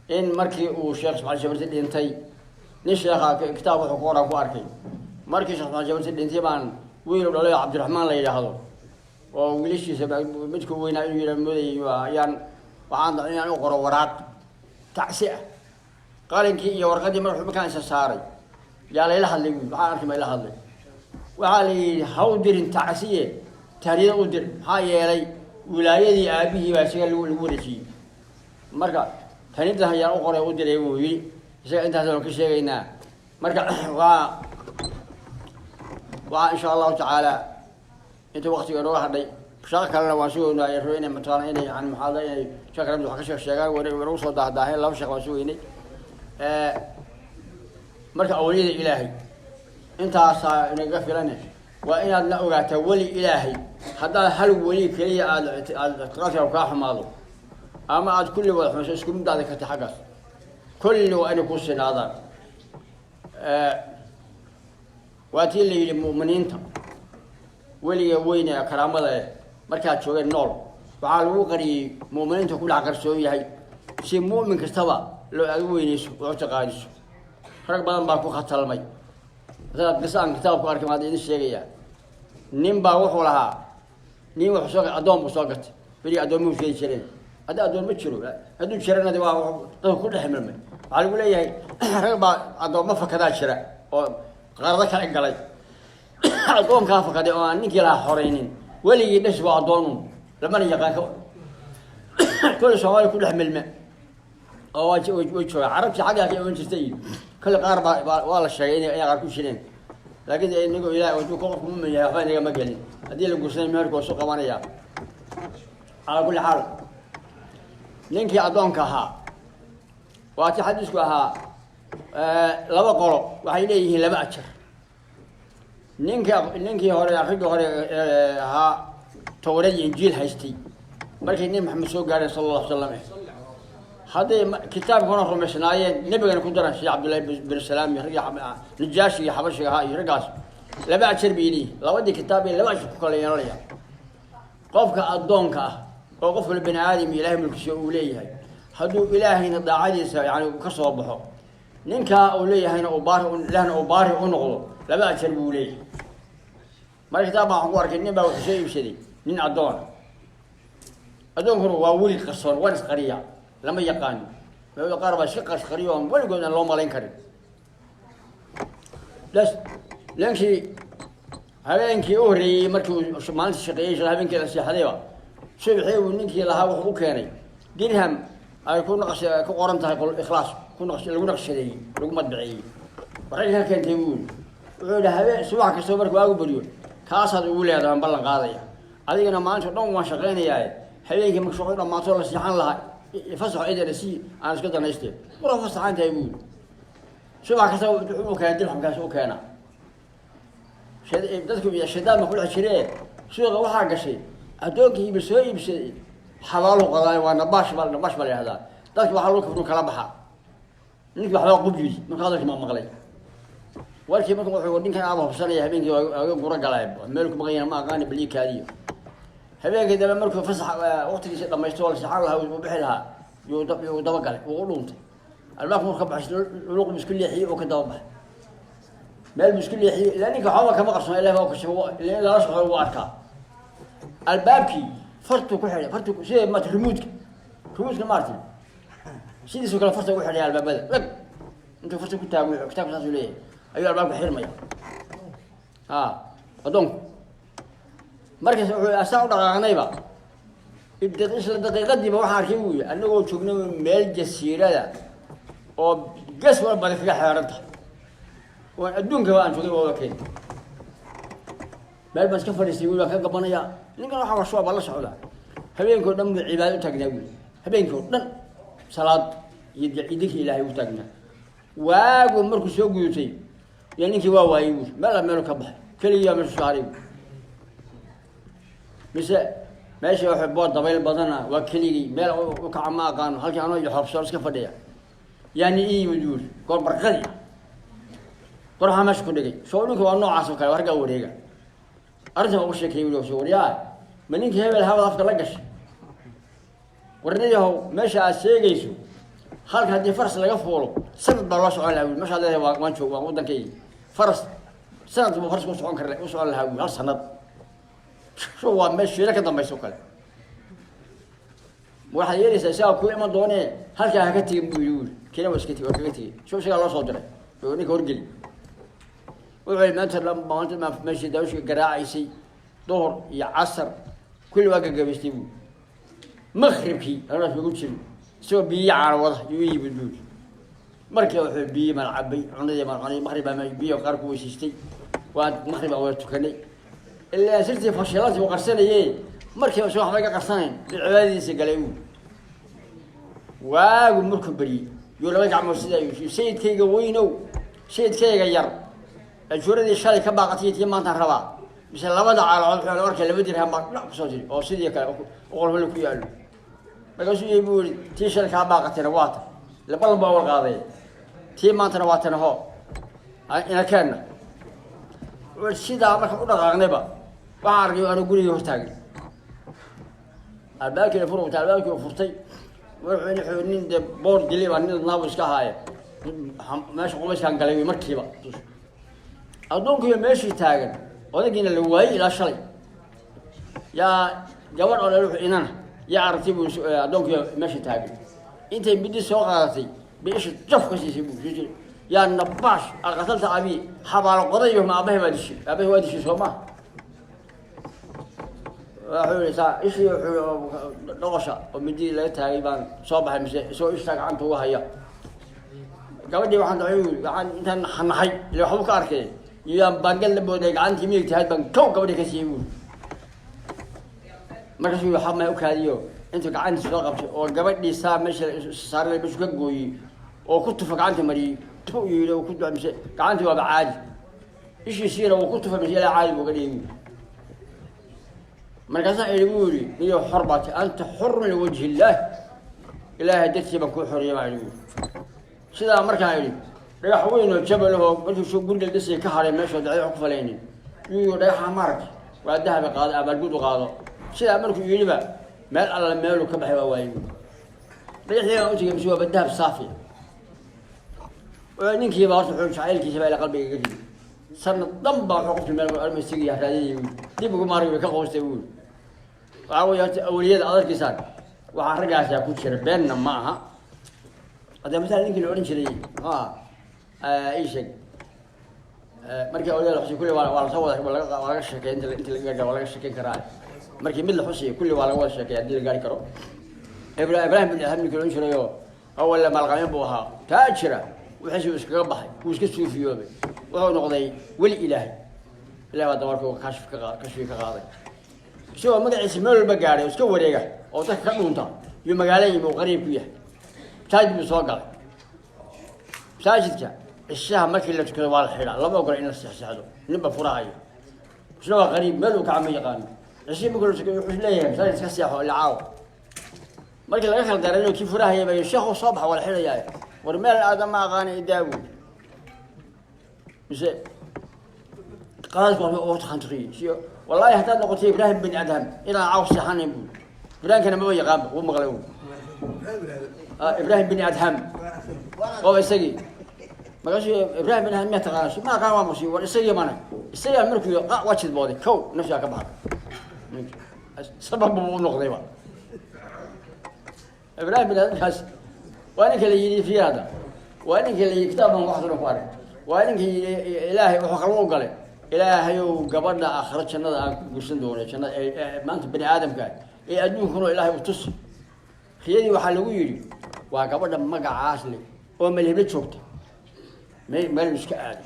in markii uu Sheekh Ismaaciil Jabarti dhintay, nin sheekha kitaab wuxuu ku qoran ku arkay, markii Sheekh Ismaaciil Jabarti dhintay baan wiil u dhalay oo Cabdiraxmaan la yidhaahdo, oo wiilashiisa midku weynaa inuu yidha moodayay, ayaan waxaan inaan u qoro waraaq tacsi ah. Qalinkii iyo warqadii markaan isa saaray yaa layla hadlay, buui, waxaan arkay ma ila hadlay, waxaa la yidhi, ha u dirin tacsiye, tahriyada u dir, maxaa yeelay wilaayadii aabihii baa isaga lagu wareejiyey. Marka tanintan ayaan u qoray u diray, buu yidhi. Isaga intaasanu ka sheegaynaa. Marka waa insha Allahu tacaala inta waktiga inooga hadhay. Shaqo kalena waan sugaynaa, ay rabo inay mataqaana inay yani maxaa inay shaqo kale wax ka sheeg sheegaan, war usoo daahdaaheen. Laba shaqo waan sugaynay. Marka awliyada Ilaahay intaasaa inaga filane, waa inaad la ogaataa weli Ilaahay. Haddaad hal weli keliya aad ictiqaadka kaa xumaado ama aad kulli wada xumayso, isku midaada ka tahay xaggaas. Kulli waa inay ku sinaadaan. Waa tii la yidhi mu'miniinta weliga weyne ee karaamada eh markaad joogeen nool, waxaa lagu qariyey mu'miniinta ku dhex qarsoon yahay, si mu'min kastaba loo aad u weyneyso oo taqaaniso. Rag badan baa ku khatalmay. Masalan, qisa aan kitaab ku arkay maad idin sheegayaa. Nin baa wuxuu lahaa, nin wuxuu soo addoon buu soo gatay. Berigi addoomuhu sheegi jireen, hadda addoon ma jiro, hadduu jirana de waa dadku ku dhex milmay. Waxaa lagu leeyahay rag baa addoommo fakadaa jira oo qarado kala galay. Addoonkaa fakaday oo aan ninkii lahaa xoreynin, weligii dhas waa addoonun, lamana yaqaan. Ka kole Soomaaliya ku dhex milme oo way joogaan. Carabtii xaggaa ka iman jirtay iyo kale qaar baa waa la sheegay inay qaar ku jireen, laakiin inagoo Ilahay hadduu ka qofku mumin yahay, waxba inagama gelin. Haddii la guursanay, meherku waa isu qabanaya. Calaa kulli xaal, ninkii addoonka ahaa, waa ti xadiisku ahaa, laba qolo waxay leeyihiin laba ajar. Ninkii hore, raggii hore ahaa Tawrad iyo Injiil haystay, markay Nebi Maxamed soo gaareen sala Allahu salam, hadday kitaabkuna rumaysnaayeen, nebigana ku daran, sida Cabdullahi bin Salaam iyo raggii Nijaashi iyo xabashiga ahaa iyo raggaas, laba ajar bay leeyihin. Labadii kitaab bay laba ajar ku kala yeelanaya. Qofka addoonka ah oo qof kale bani aadam iyo Ilahay mulkisa uu leeyahay, hadduu Ilaahayna daacadiisa yani ka soo baxo, ninkaa uu leeyahayna uu baari, Ilaahna uu baari u noqdo, laba ajar buu leeyahay. Marka kitaab baan waxaan ku arkay, nin baa wuxuu soo iibsaday nin addoona. Addoonkuna waa weli qarsoon, waan isqariya, lama yaqaano. Mawda qaar baa iska qasqariyo oon weligood aan loo malayn karin. Bas ninkii habeenkii u horreeyey markii uu maalinta shaqeeyey, isla habeenkii la seexdayba, subaxii uu ninkii lahaa wuxuu u keenay dirham ay ku naqsh ku qoran tahay qol Ikhlaas, ku naqsh lagu naqshadeeyey, lagu madbaceeyey. "Waxay ka keentay?" buu yidhi. Wuxuu yidhi, "Habeen subax kastoo markuu waagu beriyo kaasaad ugu leedahay, ballan qaadaya. Adigana maanta o dhan waan shaqaynayaa, habeenkii marka shaqo dhamaato la seexan lahaa, fasaxo idana si aan iska danaystee." "War fasaxan tahay," buu yidhi. Subax kasta wuxuu u keenay dirhamkaas u keenaa. Dadku shaydaan ba ku dhex jiree, suuqa waxaa gashay addoonkii iba soo iibsaday. Xabaalu qadaay, waa nabaash baa, nabaash baa la yihahdaa. Dadki waxaa lagu kafnu kala baxa. Ninkii waxbaa qub yidhi marka hadalkii ma maqlay warkii. Marka wuxuu ninkan aaba hubsanaya, habeenkii waa gura galay, meel ku maqan yahay ma aqaani, baliikaadiyo. Habeenkii dambe markuu fasax waqtigiisa dhamaysto oo la seexan lahaa, uu bixi lahaa, yuu daba galay, wuu u dhuuntay. Albaabka markuu ka baxay, luuq buu isku leexiyey oo ka daba baxay, meel buu isku leexiyey. Ilaa ninka waxba kama qarsoon, Ilahi baa kashay, ilaa in lala socdo wuu arkaa. Albaabkii fartuu ku xidhay, fartuu sida maarata remote-ka maarata, sidiisoo kale farta ugu xidhay albaabada lag. Intuu farta ku taago, kitaabka saasuu leeyahay, ayuu albaabka xirmaya. Ha addoonku markaas wuxuu asaa u dhaqaaqnayba, isla daqiiqadiiba waxaan arkay, buu yihi, anagoo joogna meel jasiirada oo ges walbada kaga xeeran tahay, oon adduunkaba aan joogay waa keen. Meel baan iska fadhiistay, wiil baan ka gabanaya. Ninkan waxa washuwa baa la socda. Habeenkii o dhan buu cibaado u taagnaa, wiil habeenkii oo dhan salaad iyo dikri Ilaahay u taagnaa. Waagu markuu soo gudutay iyo ninkii waa waayey, buuri. Meel a meelu ka baxay, keligiibaa meeshu saaray, buuri. Mise meesha waxa boo dabayl badana, waa keligii, meel u kaca ma aqaano. Halkii anoo iyo xoobsoon iska fadhiya yaani ii yimid, buuri, goor barqadi ah. Goor waxaa meesha ku dhigay soo ninka waa noocaas oo kale, wargaa wareega. Arrinta baa ugu sheekeeyey, wuli soo waryaa, ma ninkii hebel habad afka la gashay? Warnayahow, meesha aad sheegayso halka haddii faras laga fuulo, sanad baa loo socon lahaa, wuli. Meeshaad leedahay waa waan joog, waa waddankaygi. Faras sanad buu faras u socon kar u socon lahaa, wuli, hal sanad. So waa meel shiilo ka dambaysa oo kale. Waxaad yeelaysaa, isagaa ku iman doonee, halkaa haka tegin, buu yidhi. Wuli kina waa iska tegi, waa kaga tegey. So isagaa loo soo diray oo ninka horgeli. Wuxuu yihi, maanta dhan maanta maa meeshii daawashka garaacaysay, duhur iyo casar kulli waa gagabaystay, buu. Maqribkii halkaas ugu jiro, isagoo biyo caano wada yuu yimid, buu. Markii wuxuu biyo maan cabay, cunadii maan cunay, maqrib baa biyo qaar ku weysiistay, waa maqrib baan wada tukanay. Ilaa sirtii fashilantii uu qarsanaye. Markiiba soo waxba iga qarsanayn cibaadadiisa galay uu. Waagu markuu beriyey yuu laba gacmood sidaa yuu sayidkayga weynow, sayidkayga yar ajuuradii shalay ka baaqatay tii maantaan rabaa. Mise labada caalood wuxuu arkay 2 dirham baa dhac kusoo jiri oo sidii kale qolfale ku yaallo. Markaasuu yii buu yidhi, tii shalay kaa baaqatayna waa ta labalan baa wal qaaday, tii maantana waa tan, hoo ina keenna. Sidaa marka u dhaqaaqnayba waxaan arkay anuu gurigii hortaagay, albaabkiina furta, albaabkii furtay. Wuxuu nin dee boor dilay baa nin naabu iska ahaaye, meesha qubayskaan galay markiiba addoonkiiba meeshii taagan, odagiina la waayey ilaa shalay. Yaa gabadh oo dhan wuxuu inana yaa aragtay buu addoonkiiba meesha taagan, intay midi soo qaadatay bay isha jaf ka siisay buu. Yaa nabaash aqatalta abi, xabaalo qodayo, ma aabahay baa dishay? Aabahay waa dishay soo maha? Wuxuu yihi saa ishii wuxuu dhoqosha oo mididii laga taagay baan soo baxay, mise isagoo ishaa gacanta uga haya gabadhii. Waxaan dacay yii, waxaan intaan xanaxay ila waxbu ka arkay iyaan baangad la booday, gacantii midigta ahayd baan kow gabadhii ka siiyey buuri. Markaasuu waxa ma ukaadiyo intuu gacantii soo qabtay oo gabadhii saa meesha saaray meeshu ka gooyey oo ku tufa gacanta mariyey tu yidhi oo ku duca, mise gacantii waaba caadi, ishiisiina wuu ku tufa, mise ilaa caadi buu ga dhigay buuri. Markaasaa idhi buu yihi, niyo xor baa ti, anta xurun liwajhi illaah, ilaahay dartii baan kuu xoriyay baa idhi buuri. Sidaa markaan idhi, dhagax weyn oo jabalahoo markii soo guriga dhisay ka hadhay meeshoo dacda wax ku falaynin yuu, dhagaxa maarag waa dahabi qaado, abaalgud u qaado. Sidaa markuu yidhiba meel alla meeluu ka baxay waa waayey buuri. Dhagaxii baan u tegay, mise waaba dahab saafi. Ninkiiba horta wuxuu jacaylkiisa baa ila qalbiga iga ridi, sanad dhan baa wuxuu qofki meel armaysiga raadinayay buuri, dib ugu maarag way ka qoostay buuri. Waxaa weeye horta awliyada adarkiisaan waxaa raggaasaa ku jira, beenna ma aha. Hadda masalan ninkii la odhan jiray muxuu aha, ii sheeg, markii awliyada la xusiyo kulli waa lasoo wada waa laga sheekey, inta laga gaar waa laga sheekeyn karaa. Markii mid la xusiyo kulli waa laga wada sheekeya haddii la gaari karo. Ibrahim bin Adham ninkii la odhan jirayoo awalla maalqabeen buu ahaa, taajira, wixiisi uu iskaga baxay, wuu iska suufiyoobay, wuxuu noqday weli ilaahay. Ilahi baa dabarka kashif ka kashfi ka qaaday, isagoo magaciisa meel walba gaadhay oo iska wareega oo dadka ka dhuunta iyo magaalo yimi uu qariib ku yahay. Masaajid buu soo galay. Masaajidka cishaha markii la tukado waa la xidhaa, lama ogola in la sexsexdo, ninba furahayo, isna waa qariib, meel uu kaca ma yaqaano. Cishihii markii la tukado wuxuu leeyahay masaajid iska seexo ila caawa. Markii laga kala daray kii furahaya bay, sheekhu soo baxa, waa la xidhayaa, war meel aada ma aqaana idaabu. Mise qadaadku waa takhantiqiyey si wallahi haddaad noqotay Ibraahim bin Adham inaan caaw seexanayn buuri. Ibraahimkana maba yaqaanba, wuu maqlay uu Ibraahim bin Adham waaba isagii. Markaasuu Ibraahim bin Adham miyaa taqaana? Ma aqaan, waa maqsi, war isagii mana isagaa. Markuu waa jidbooday, kow nafsigaa ka baxday, sabab buu u noqdayba Ibraahim bin Adhamkaas. Waa ninka la yidhi fiir hadda, waa ninka la yidhi, kitaab baan wax ku arag, waa ninka yidhi ilaahay wuxuu kalma u galay, ilaahayow gabadha aakhiro jannada aan ku guursan doono, jannada maanta bani aadamka ee adduunkuna ilaahay u tus. Riyadii waxaa lagu yidhi waa gabadha magacaas leh oo malheblo joogta, meel meel iska aaday,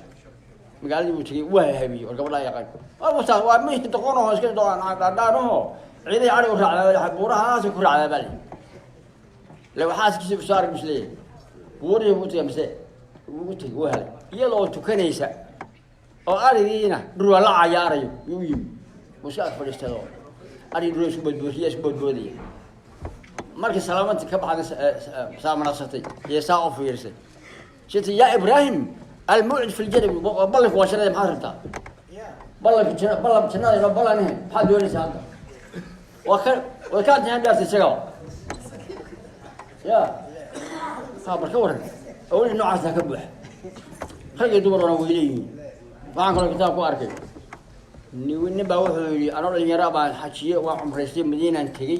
magaaladii buu tegey, waa habiyey, war gabadhaa yaqaan waa wataa, waa mid doqonaho iska dhaadhaanaho, ciiday cari u raacdaa, buurahaasay ku raacdaa baa layihi, le waxaaskiisa soo arag bis leeyahay. Buurihii buu tegay, mise wuu tegey, wuu helay iyadoo tukanaysa oo arigiina dhurwaa la cayaarayo. Yuu yimi, wuu iska ag fadhiistay oo arigi dhurwa isku boodboodiya, isku boodboodaya. Markii salaamanti ka baxday saamanaqsatay iyo saa u fiirsay siti, yaa Ibraahim almawcid fi ljana, ballanku waa jannada, maxaad rabtaa? Ballanka jana, ballan jannada inoo ballanhe, maxaad doonaysaa hadda? Waa ka way ka antahan dhaartay isagaba ya ha. Bar ka waran awli noocaasa ka buuxa, rag iyo dumarna way leeyihiin. Waxaan kaloo kitaab ku arkay nin baa wuxuu yidhi, anoo dhalinyaro baan xajiye, waan cumraystay, Madiinaan tegey.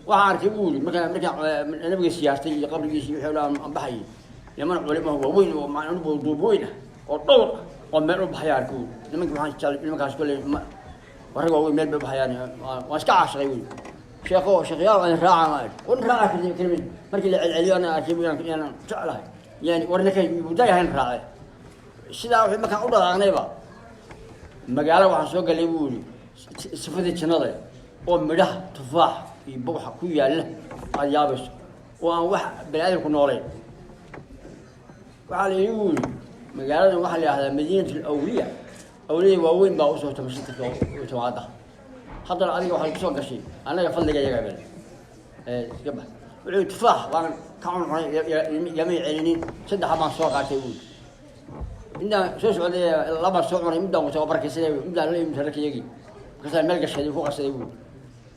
Waxaan arkay buu yidhi markaan nabiga siyaartay iyo qabrigiisi wixii dhan aan baxayay, niman culimo waaweyn oo macnuhu duub weyn ah oo dhowr ah oo meel u baxaya arkay buu. Nimanki waxaan jeclay nimankaas kolley rag waaweyn meel bay u baxayaan, waan iska caashiqay buu. Sheekho sheekhyaal aan raaca ma wan raaca kelimad markii la celceliyo ana arkay buu inaan jeclahay, yani warna ka muddayahayn raace. Sidaa wuxuu markaan u dhaqaaqnayba magaalo waxaan soo galay buu yidhi Sifadii jannada oo midhaha tufaax iyo bogxa ku yaalla aada yaabayso oo aan wax bani aadamku noolayn. Waxaa la iigu yidhi magaaladan waxaa la yihahdaa Madiinat Alawliya, awliyada waaweyn baa usoo tamashatarka timaada. Haddana adiga waxaad kusoo gashay annaga fadliga iyaga bel iska bax. Wuxuu tufaax baan ka cuncunay, yamay celinin, saddexa baan soo qaatay buuli. Intaan soo socday laba soo cunay, midaan wato barkaysaday, midaan la imid rarkayagii, markaasaa meel gashaday ku qarsaday buuli.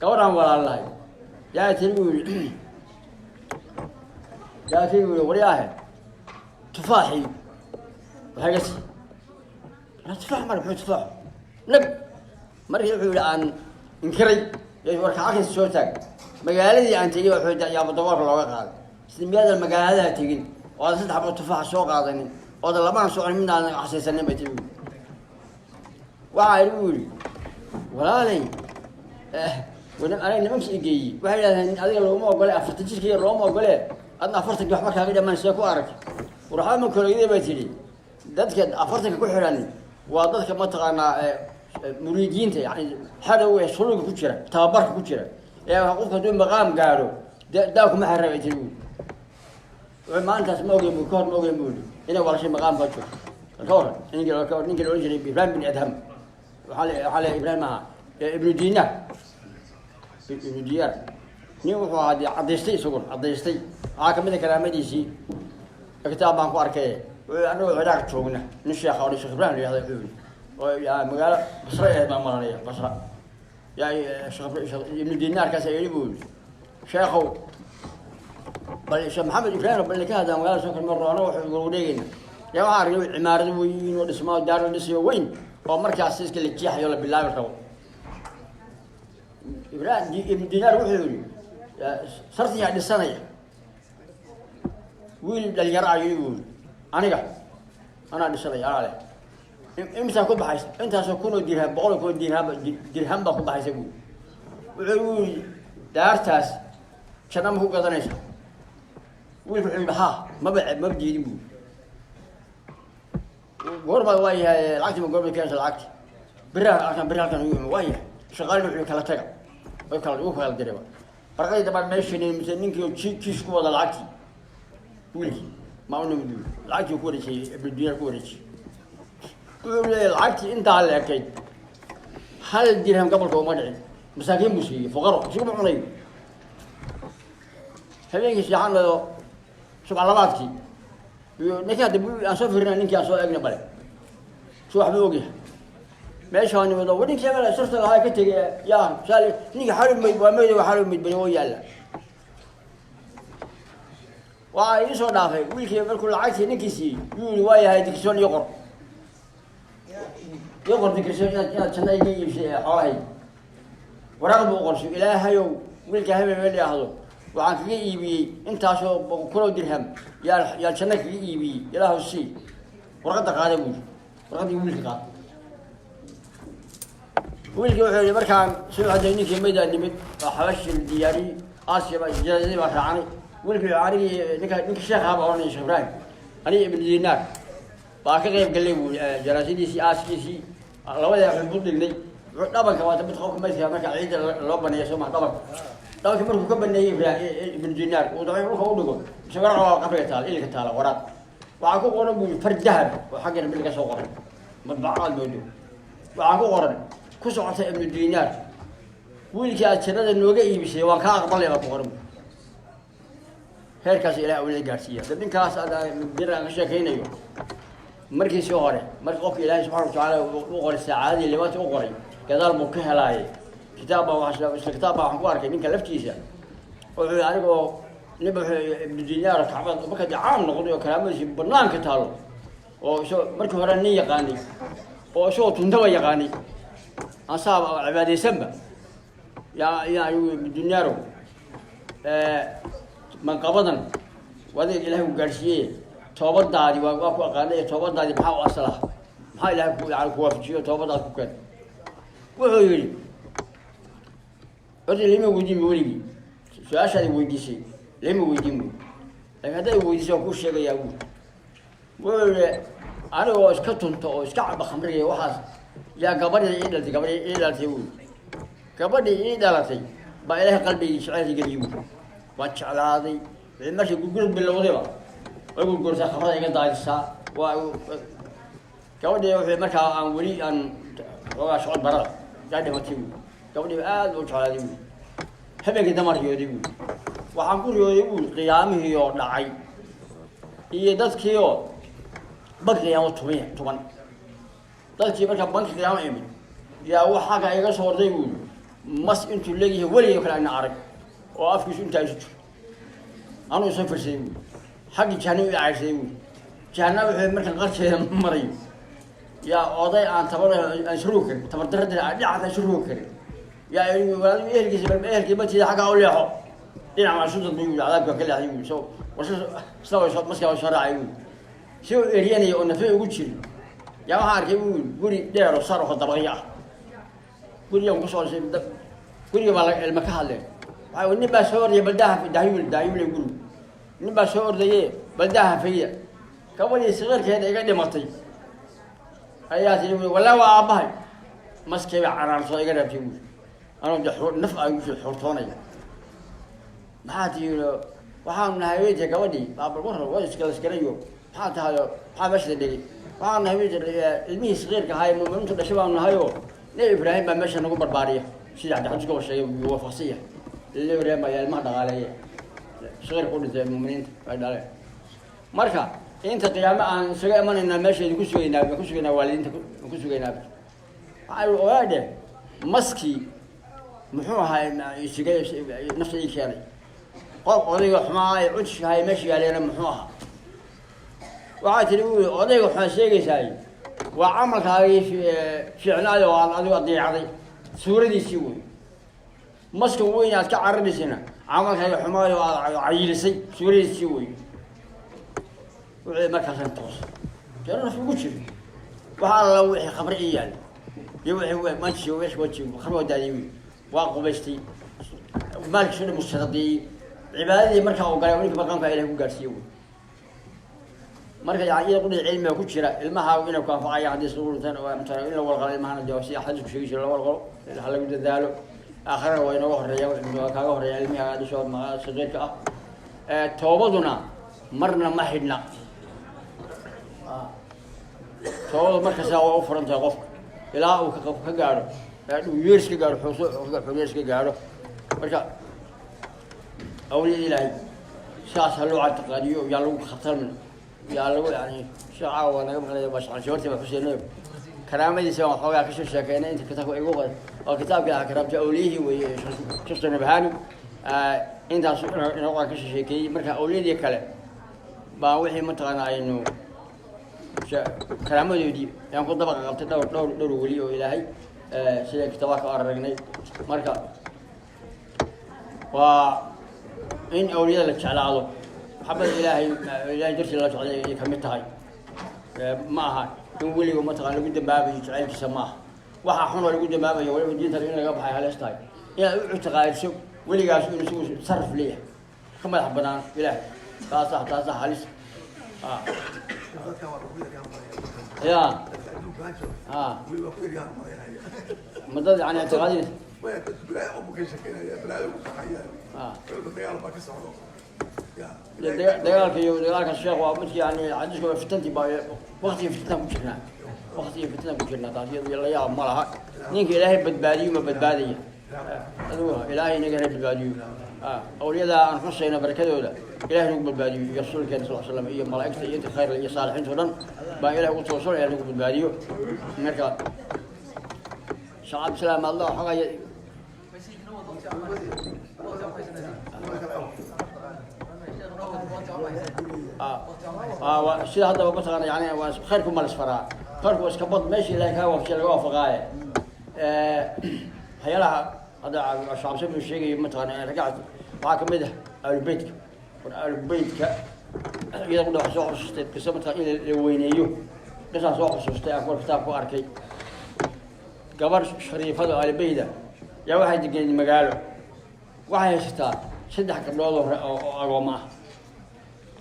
Gabadhaan walaalahay yaa tiri buu yidhi, yaa tiri buu yidhi, waryaahe, tufaaxii waxay ga sii tufaax mara. Muxuu tufaax nag? Markii wuxuu yihi aan inkiray warka cagtiisa soo taag, magaaladii aan tegey wuxuu yaaba daboolka looga qaaday. Sida miyaadan magaaladaha tegin oo aadan saddex xabo tufaaxa soo qaadanin, oodan labana soconin, midnaadan xasaysanin bay tiri. Waxaa igu yidhi, walaalay, aniga nimankii igeeyey waxay yidhahdeen adiga looma ogole, 40 jirka yar looma ogole, adna 40-kii waxba kaaga dhamaan, see ku arag warxaa ma koreyday bay tidhi. Dadka 40-ka ku xidhan waa dadka mataqaanaa muriidiinta, yani xadow ee suluga ku jira, tababarka ku jira, ee qofka hadduu maqaam gaadho daa kuma xirra bay tiri. Wuxuu maalintaas ma ogeyn bu, kahor ma ogeyn bu yidhi inay walashay maqaamkaa joogto. Ka waran ninkii la odhan jiray Ibrahim bin Adham? Waxaa le Ibrahim ahaa Ibnu Dinar, Ibnu Diyaar. Nin wuxuu ahaa dee caddaystay, isaguna caddaystay. Waxaa kamid a karaamadiisii, kitaab baan ku arkay, wuxuu anagoo Ciraaq joogna nin sheekha oo Sheekh Ibrahim la yihahda, wuxuu yidhi oo yaa magaalo Basra ahayd baan maranaya, Basra yaa Sheekh Ibnu Dinaarkaas yidhi buu yidhi, sheekhow, bal Sheekh Maxamed Ibrahim bal ka hadlaan magaalada soo kalma roona waxuu wareegayna. Yaa waxaa arkay cimaarad weyn oo dhismaa, daar la dhisayo weyn oo markaas iska la jeexayo, la bilaabi rabo. Ibrahim Ibnu Dinaar wuxuu yidhi, sartiyaa dhisanaya? Wiil dhalinyaro ah yidhi buu yidhi, aniga anaa dhisanaya, anaa leh. Imisaa ku baxaysa? Intaasoo kun oo dirham, 100,000 oo dirham, dirham baa ku baxaysa buu. Wuxuu yidhi, daartaas janna ma ku gadanaysa? Wiilku wuxuu yidhi, ha, maba diidin buu. Goorma waa yahay lacagti? Ma goorma keenaysa lacagti? Biraha halkan, bir halkan ugu imi waa yahay. Shaqaalina wuxuu kala taga, way kala ugu kala diray. Barqadii dambaan meesha mise ninkii oo kiis ku wada lacagtii wiilkii ma u nimid. Lacagtii ku wareejiyey, Ibnu Diinaar ku wareejiyey. Wuxuu leeyahay lacagtii intaa la ekayd hal dirham gobolka uma dhicin, masaakiin buu siiyey, fuqaro, isuguma cunayo. Habeenkii seexan lado, subax labaadkii iyo ninkii hadda aan soo firina, ninkii aan soo egna, bale su waxba ogyahay meeshaa nimid oo ninkii hebel sirta lahaa ka tegay yaa saali ninkii xalu mayd waa mayd, waa xalu mayd bani oo yaalla. Waxaa ii soo dhaafay wiilkii markuu lacagtii ninkii siiyey, yuu yihi, waa yahay, dikrisoon ii qor, ii qor dikrisoon inaad janna iga iibsay ee xoolahayga. Waraaq buu qorshay, ilaahayow, wiilka hebel meel yidhaahdo waxaan kaga iibiyey intaasoo kunoo dirham, yaa janno kaga iibiyey, ilaahow sii. Warqadda qaada buu yidhi, warqaddii wiilka qaada. Wiilkii wuxuu yihi, markaan soo caday ninkii maydaan nimid oo xabashi la diyaariyey, Aasiya baa janaazadii baa raacanay. Wiilkii wuxuu anigii ninka sheekhaa baa oranaya, Sheekh Ibrahim, aniga Ibnu Dinaar baa ka qayb gallay buu janaasadiisii, aaskiisii, labadii waxaan ku dhignay. Wuxuu dhabanka waata mid qofka maydka marka ciidda loo baneeyo, soo maha? Dhabanka markuu ka baneeyey Ibrahim Ibnu Dinaar uu dabay dhulka u dhigo, mise waraaq waa qabriga taala, ilka taala waraaq waxaa ku qoran buu yidhi, far dahab oo xagga Rabbi laga soo qoray, madbacaad moodo. Waxaa ku qoran, ku socota Ibnu Dinaar, wiilkii aad jannada nooga iibisay waan kaa aqbalay baa ku qoran. Heerkaas ilaah awlada gaadhsiiya. Dad ninkaas aad aan ka sheekaynayo markiisii hore, marka qofka Ilaahay subxana watacaala u qoray saacadadii libaata u qoray, gadaal buu ka helaayay. Kitaab baa isla kitaab baa waxaan ku arkay ninka laftiisa wuxuu yihi, anigoo ninba wuxuu Ibnu Dinaar Kacbad marka dee caam noqday oo karaamadiisi banaanka taalo, oo isagoo markii hore nin yaqaanay oo isagoo tuntaba yaqaanay ansaab cibaadaysanba, yaa Ibnu Dinaarow, manqabadan adiga Ilahay ku gaadhsiiyey, toobadaadi waa ku aqaanay, toobadaadi maxaa u asal ah? Maxaa Ilahay ku yani ku waafajiyo toobadaad ku keen? Wuxuu yidhi, horta lama weydiin ba weligii su-aashaadi weydiisay, lama weydiin bu, laakin hadday weydiisay waan kuu sheegayaa bu. Wuxuu yihi, anigoo iska tunto oo iska caba khamriga waxaas Yaa gabadhii ii dhaltay, gabadhii ii dhalatay buuri, gabadhii ii dhalatay baa Ilaahay qalbigii jaceylka geliyey buuri. Waan jeclaaday. Wixii markii gurgurad bilowdayba way gurgurtaa, khamrada iga daadisaa. Waa gabadhii. Wuxuu markaa aan weli aan xoogaa socod barada yaa dhimatay buuri. Gabadhii aad u jeclaaday buuri. Habeenkii dama riyooday buuri. Waxaan ku riyooday buuri qiyaamihii oo dhacay iyo dadkii oo banki qiyaamo 10 toban dadkii. Markaa banki qiyaamo imid, yaa waxaaga iga soo orday buuri mas intuu leegyahay weligay kale ana arag, oo afkiisu intaa isu jiro. Anuu isoo firsaday buuri, xaggii jahanam i cayrsaday buuri. Jahanam wuxuu markaan qarkeeda marayo, yaa oday aan tabar aan isrugi karin, tabar darradii dhinacaas aan isrugi karin, yaa walaal ehelkiisa ehelkii matiida xaggaa u leexo, dhinac waan isu dadbay buuri. Cadaabka ka leexday buuri. So sida way soo maskaa way soo raacay buuri, si uu eryanaya oo nafe ugu jirin. Yaa waxaan arkay buuri guri dheer oo sar oo dabaqyo ah. Gurigan kusoo dhashay, guriga baa ilma ka hadleen. Waxaa nin baa soo ordaya, baldaha dahyul dahyule gurigu. Nin baa soo ordaye, baldaha fayda. Gabadhii saqiirkeeda iga dhimatay ayaa tiri buuri, walaa waa aabbahay. Maskay baa caraarsoo iga reebtay buuri. Anuu de naf aan kusoo xurtoonaya. Maxaa tihi? Waxaanu nahay weyte gabadhii baabal war waa iskalaskarayo. Maxaa tahay? Maxaa meesha dhigay? Waxaanu nahay weyte ilmihii saqiirka ahaa ee muuminiintu dhashay baanu nahayoo Nebi Ibraahim baa meesha nagu barbaariya. Sida xadiiska uu sheegay wuu waafaqsan yahay. Nebi Ibraahim ayaa ilmaha dhaqaaleeya saqiirka u dhintay, muuminiinta ay dhaleen. Marka inta qiyaamo aan isaga imanaynaa, meesha idinku sugaynaa, waan ku sugaynaa, waalidiinta waan ku sugaynaa. Waxaa ogaadhe maskii muxuu ahaa isiga nafta ii keenay? Qof odayga xumaa ee cudshka ahay meesha yaaleena muxuu ahaa? Waxaa tiri wuui, odayga xumaa sheegaysaay waa camalkaagii fiicnaayo oo aad adigu adeecday suuradiisii wey. Maska weyn aad ka cararaysayna camalkaaga xumaayo oo aad cayilisay suuradiisii wey. Wuxuu markaasaan toos jaro naf ugu jiro. Waxa alla wixii khamre ii yaal iyo wixii manji wixii waji khamre waa daadiyey wy. Waa qubaystay, maalkiisu dhan mustaqdeeyey, cibaadadii markaa uu galay ninka maqaamka Ilahay ku gaarsiiye wey. Marka yani iyada qudhi cilmiga ku jira, ilmahaagu inay ku anfacayaan haddii isku dhintaan oo matala in la walqalo ilmahana dee si xadiisku sheegi jira la walqalo, ha lagu dadaalo. Aakhirana waa inooga horeeya, waa kaaga horeeya ilmihi dhasho saqiirka ah. Toobaduna marna ma xidhna. Toobadu markasta waa u furan tahay qofka ilaa uu ka gaadho years ka gaadho, xuuso years ka gaadho. Marka awliyada Ilaahay sidaas ha loo catiqaadiyo, yaa lagu khatarmin, yaa lagu yani sheekh caawa waa naga maqlay, waa shaqan baa xuseenayo, karaamadiisa baan waxoogaa kasoo sheekeynay. Inta kitaabka igu qoray oo kitaabkii ahaa karaamta awliyihii weeye, Sheekh Nabhani intaas inoo qaan kasoo sheekeeyey. Marka awliyadii kale baa wixii mataqaana aynu karaamadoodii ayaan ku dabaqa qabtay dhowr dhowr dhowr weli oo Ilaahay sida kitaabka ka aragnay. Marka waa in awliyada la jeclaado, maxabada Ilaahay, Ilahay dartii la jeclay ay kamid tahay. Ma aha in weliga mataqana lagu dambaabayo jacaylkiisa, ma aha waxa xun oo lagu dambaabayo. Waliba diinta in laga baxay halis tahay inaad u ictiqaadiso weligaas inuu isagu saraf leeyahay ka madax banaan Ilaahay, taasa taasa halis. Dadkan waa lagu yaryahan malaya. Ya. Dadka adduunkaan jooga weli waa ku yaryahan malaynaya. Ma dad yani ictiqaadinaysa? Maya, dad balaayo qofku ka shekeynaya, balaayo ku kaxaya. Dagaal baa ka socdo ya. Dagaalka iyo dagaalka sheekh waa midki yani xadiisku waa fitantii baa, waqtigii fitantan ku jirnaa, waqtigii fitantan ku jirnaa. Taas iyadu la yaab ma laha. Ninka Ilaahay badbaadiyo ma badbaadaya. Adigu Ilaahay inaga badbaadiyo. Awliyada aan xusayno barakadooda Ilahay nagu badbaadiyo, iyo rasuulkeena sal slam iyo malaa'igta iyo inta khayr iyo saalixiinta o dhan baa Ilahay ugu toosan, Ilahay nagu badbaadiyo. Marka Sheekh Cabdisalaam allah waxoogaa sida haddaba mataqaana yani waa khayrku ma lisfaraa, khayrku waa iska bad meesha Ilahay kaa waafajiya laga waafaqaaye. Waxyaalaha hadda Sheekh Cabdisalaam uu sheegayo mataqaana ragacad waxaa kamid ah aalubeytka. War aalubeytka iyada qudha waxaa soo xusuustay qiso mataqana in la weyneeyo. Qisaan soo xusuustay aan kuwa kitaab ku arkay. Gabar shariifada oo aalubeyda yaa waxay degeneyd magaalo. Waxay haysataa saddex gabdhood oo oo agooma ah.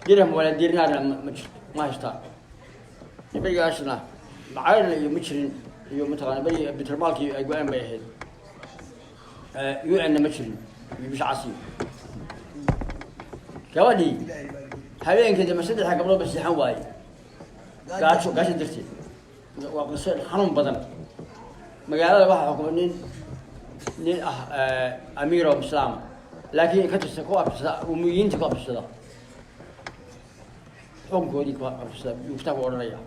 Dirham walaa dirnaarna ma jirto, ma haystaa. Berigaasna macayrna iyo ma jirin. Iyo mataqaana beri bitrmaalkii ay go-aan bay ahayd, UN-na ma jirin iyo bisha casiib. Gabadhii habeenkii dambe saddexda gabdhood ba seexan waaye gaajo, gaajo darteed. Waa qiso xanuun badan. Magaalada waxaa xukuma nin ah amiir oo islaama, laakiin ka tirsan, ku abtirsada umuyiinta, ku abtirsada xukunkoodii, ku abtirsada yuu kitaabka odhanaya.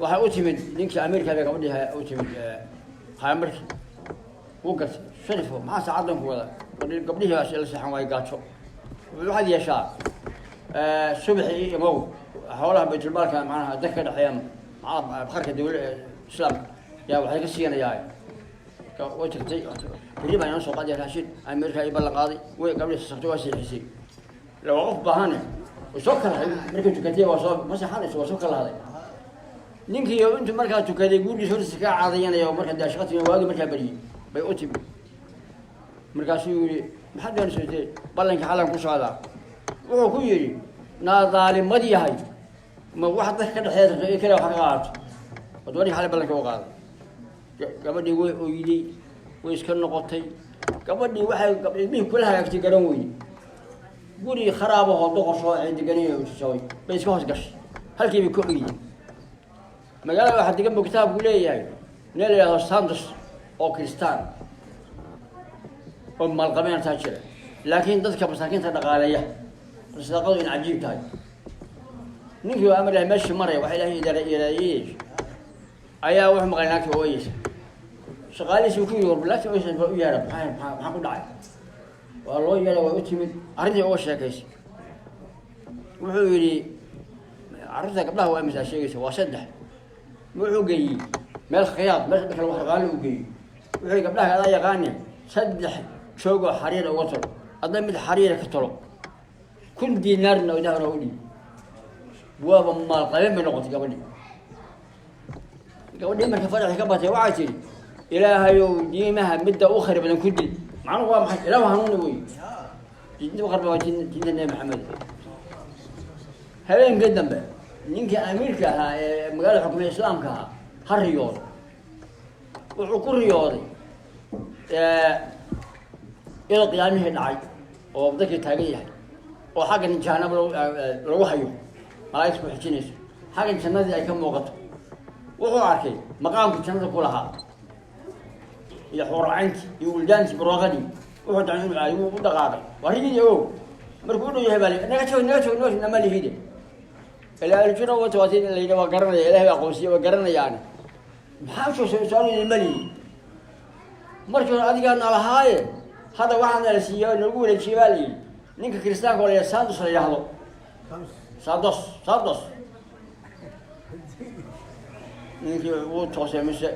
Waxay u timid ninkii amiirka bay gabadhii u timid haamarkii wuu gartay. Sharifo, maxaa saacadan ku wada? Gabdhihii baa la seexan waayo gaajo. Waxaad yeeshaa, subaxii imow, xoolaha baytulmaalka, macnaha dadka ka dhexeeya, macnaha bakharka dawla islaamka yaa waxay ka siinayaa. Way tagtay. Berri baa inoo soo qaadaya raashin, amiirka i ballan qaaday. Way gabdhii sasabtay, waa seexisay. Ila waa qof baahane, way soo kalahay. Markay tukatay waa soo ma seexanayso, waa soo kalahday. Ninkii intuu markaa tukaday gurigiisa hortiisa ka cadayanaya, markaa dee shaqa timi, waagi markaa baryey bay u timi. Markaasuu yihi, maxaad doonaysa? Ballanka xalan ku socdaa. Wuxuu ku yidhi, naa daalimad yahay, ma wax dadka ka dhexeeya rabto in kale wax ka qaadato? Wadaba ninka xalay ballanka u qaaday. Gabadhii way oyday, way iska noqotay. Gabadhii waxay ilmihii kula hagaagtay garan weyne. Guri kharaabahoo doqoshoo ay deganay jabay bay iska hoos gashay, halkii bay ku oyday. Magaalada waxaa degan buu kitaabku leeyahay nin la yidhahdo Santos oo Kristaan oo maalqabeen taa jira, laakiin dadka masaakiinta dhaqaaleeya. Sadaqadu in cajiib tahay. Ninkii waa amar ilahay meeshii maraya, waxa ilahay ilaayey ayaa wuxuu maqlay naagta ooyeysa. Shaqaalihiisi ku yiri, war naagta ooyeysa u yeedha, maxaa ku dhacay? Waa loo yeedhay, way u timid, arrintii uga sheekaysay. Wuxuu yidhi, carruurta gabdhaha waa imisaa sheegaysa? Waa saddex. Wuxuu geeyey meel khiyaad, meel dharka lagu harqaano uu geeyey. Wuxuu yidhi, gabdhaha adaa yaqaane, saddex joogoo xariira uga tolo, hadda mid xariira ka tolo, 1000 diinaarna oo dahana u dhiib. Waaba maalqabeen bay noqotay gabadhii. Gabadhii marka faraxi ka batay, waxay tidhi, ilaahayow, diimaha midda u khayr badan ku dil. Macnuhu waa maxay? Ilaahu hanuuni wey. Diinta u khayr badan waa diinta Nebi Maxamed. Habeenkii dambe ninkii amiirka ahaa ee magaalada xukumaya islaamka ahaa ha riyooday. Wuxuu ku riyooday iyadoo qiyaamihii dhacay oo dadkii taagan yahay, oo xaggan jahanab lagu hayo, malaa'igta ku xijinayso, xaggan jannadii ay ka muuqato. Wuxuu arkay maqaamku jannada ku lahaa iyo xuuracayntii iyo wildaantii, barwaaqadii. Wuxuu dacay inuu aayo, wuu u dhaqaaqay. Waa riyadii ogow. Markuu u dhow yahay baa li, naga joog, naga joog, naga joog, nama lihide. Ilaa aljuna watawaatin in la yidhi waa garanaya, ilahay baa aqoonsiya, waa garanayaani. Maxaa usoo su-aal ma lihi? Markii hore adigaa nalahaaye, hadda waxaa nala siiya oo nagu wareejiyey baa la yidhi ninka kiristaanka oo la yidhahdo Santos, la yidhahdo Santos, Santos. Ninkii wuu toosay mise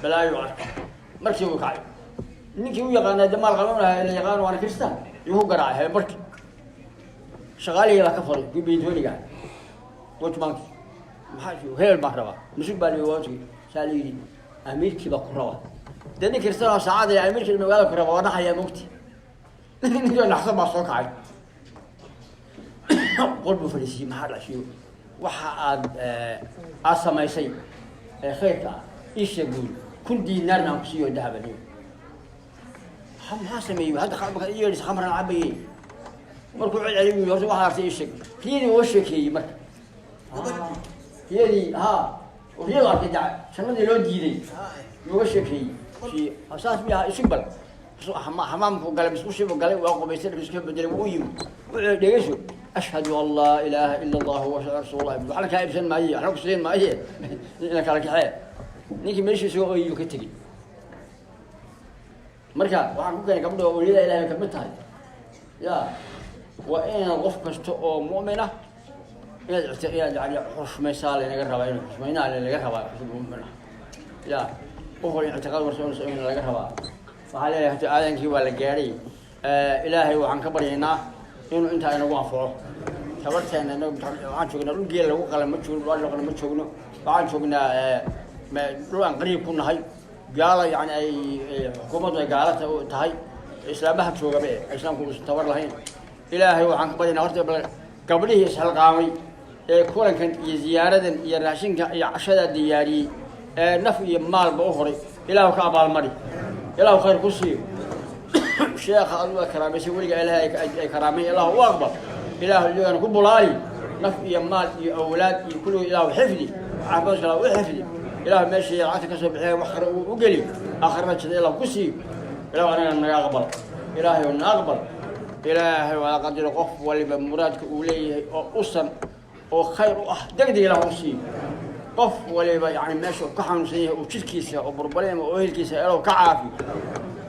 balaayo arkay. Markii uu kacay, ninkii u yaqaanaa de maal qaban lahaa la yaqaan, waana kiristaan, yuu ku garaacay habeen barkii. Shaqaalihii baa ka furay, kuwii beytooniga, watchmanki. Maxaa hebel baan rabaa, masug baa la waa saa la yidhi, amiirkii baa ku rabaa. Dee nin kiristaan oo saacada amiirkii magaalada ku raba waa naxayaa mogti. Ninkii naxsan baa soo kacay, qol buu fadhiisiiyey. Maxaa dhashiyo waxa aad samaysay ee khayrka ah ii sheeg buuri, 1000 diinaarna aan kusiiyo dahaba. Niyo maxaa sameeyey? Hadda i yeedhis khamran cabayey. Markuu celceliy yii, horta waxaa artay ii sheeg. Riyadii uga sheekeeyey. Marka riyadii ha riyadu arkay jannadii loo diiday uga sheekeeyey. Saas miya? Isug bal. Xamaamku galay, musqushiibuu galay, waa qubaystay, dharkiisu ka bedelay, wuu u yimi. Wuxuu, dhegeyso, ashhadu an laa ilaaha ila allah wa ashhadu rasuulullah. Waxna kaa iibsan maaye, waxna kusiin maaye, ina kala kaxee. Ninkii meeshii isagoo ooyiyu ka tegey. Marka waxaan ku keenay gabdha awliyada ilahay bay kamid tahay. Ya waa inaad qof kasta oo mu'min ah inaad yani xushmaysaa laynaga rabaa, inu xushmaynaa laynaga rabaa qof mu'min ah. Ya qof wal ictiqaad warsoonaysa in laga rabaa. Waxaa leeyahay hata aadankii waa la gaadhay. Ilaahay waxaan ka baryaynaa inuu intaa inagu anfaco. Tabarteena inagu waxaan joognaa dhul geel lagu qala ma joogno, dhul qala ma joogno. Waxaan joognaa dhul aan qariib ku nahay gaala, yani ay xukuumaddu ay gaala tahay, islaamaha joogaba e islaamku uusan tabar lahayn. Ilaahay waxaan ka baryaynaa horta bal gabdhihii isxilqaamay ee kulankan iyo ziyaaradan iyo raashinka iyo cashadaa diyaariyey. Ee naf iyo maalba u horay, Ilaahu ka abaalmari, Ilaahu khayr ku siiyo. Sheekha adigu waa karaamaysay, weliga Ilaahay ay karaamay, Ilaahu u aqbal, Ilaahu iyagana ku bulaali. Naf iyo maal iyo awlaad iyo kulligood Ilaahu xifdi, caafimaadka Ilaahu u xifdi. Ilaahu meeshii lacagta ka soo bixiya wax kale uu u geli, aakhirana jida Ilaahu ku siiyo. Ilaahu anagana naga aqbal, Ilaahay na aqbal. Ilaahay waa qadiro, qof waliba muraadka uu leeyahay oo usan oo khayr u ah degdeg Ilaahu u siiyo. Qof waliba yani meesha uu ka xanuunsan yahay oo jidhkiisa oo burbalema oo ehelkiisa, Ilaahu ka caafi.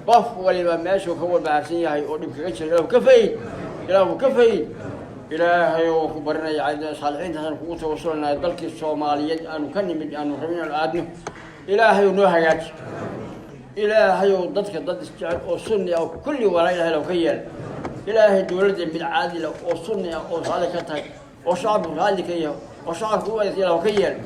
Qof waliba meeshuu ka walbahaarsan yahay oo dhib kaga jira, Ilaahu ka fayd, Ilaahu ka fayd. Ilaahay oo ku barinaya, saalixiintaasaan kugu tawasulanaya, dalkii Soomaaliyeed aanu ka nimid, aanu rabin inaanu aadno, Ilaahay noo hagaaji. Ilaahayow dadka dad isjecel oo sunni ah oo kulli walaa Ilahay low ka yeel. Ilaahay dowladda mid caadila oo sunni ah oo raalli ka tahay oo shacabku raalli ka yahay oo shacabku u adeegta Ilah ka yeel.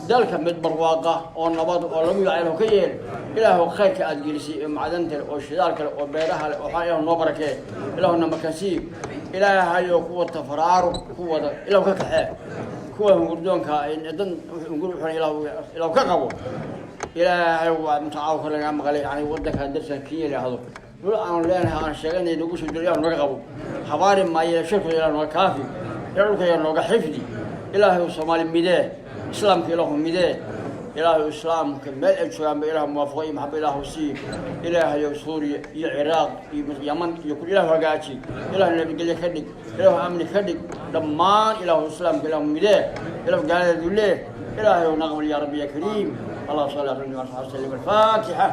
Dalka mid barwaaqa oo nabad oo lagu yaca Ilah ka yeel. Ilaahu khayrka aada gelisay ee macdanta leh oo shidaalka leh oo beeraha leh oo waxaa, Ilahu noo barakee, Ilahu na makansiiyo. Ilaahayow kuwa tafaraaruq ku wada Ilahu ka kaxee, kuwa hungurdoonka dan hungur uxun Ilahu ka qabo. Ilaahay waa mutacaawka lagaa maqlay, yani wadanka darsan Kenya yidhaahdo, dhul aanu leenahay aan sheeganay nagu soo diro, Ilahu naga qabo. Habaari maayo shirkooda, Ilahu naga kaafi, Ilah dhulka yaa nooga xifdi. Ilaahay Soomaali midee, Islaamka Ilaahu midee. Ilaahay Islaamka meel ay joogaanba Ilahu muwaafaqo iyo maxaba Ilaahu siiyo. Ilaahayow Suuriya iyo Ciraaq iyo Yaman iyo kul Ilaahu hagaaji, Ilaahu nabadgelyo ka dhig, Ilaahu amni ka dhig dhammaan. Ilaahu Islaamka Ilaahu midee, Ilaahu gaalada dulee. Ilaahayow naqbal ya Rabbi ya Kariim. Allah salli ala wa sallim. Alfaatixa.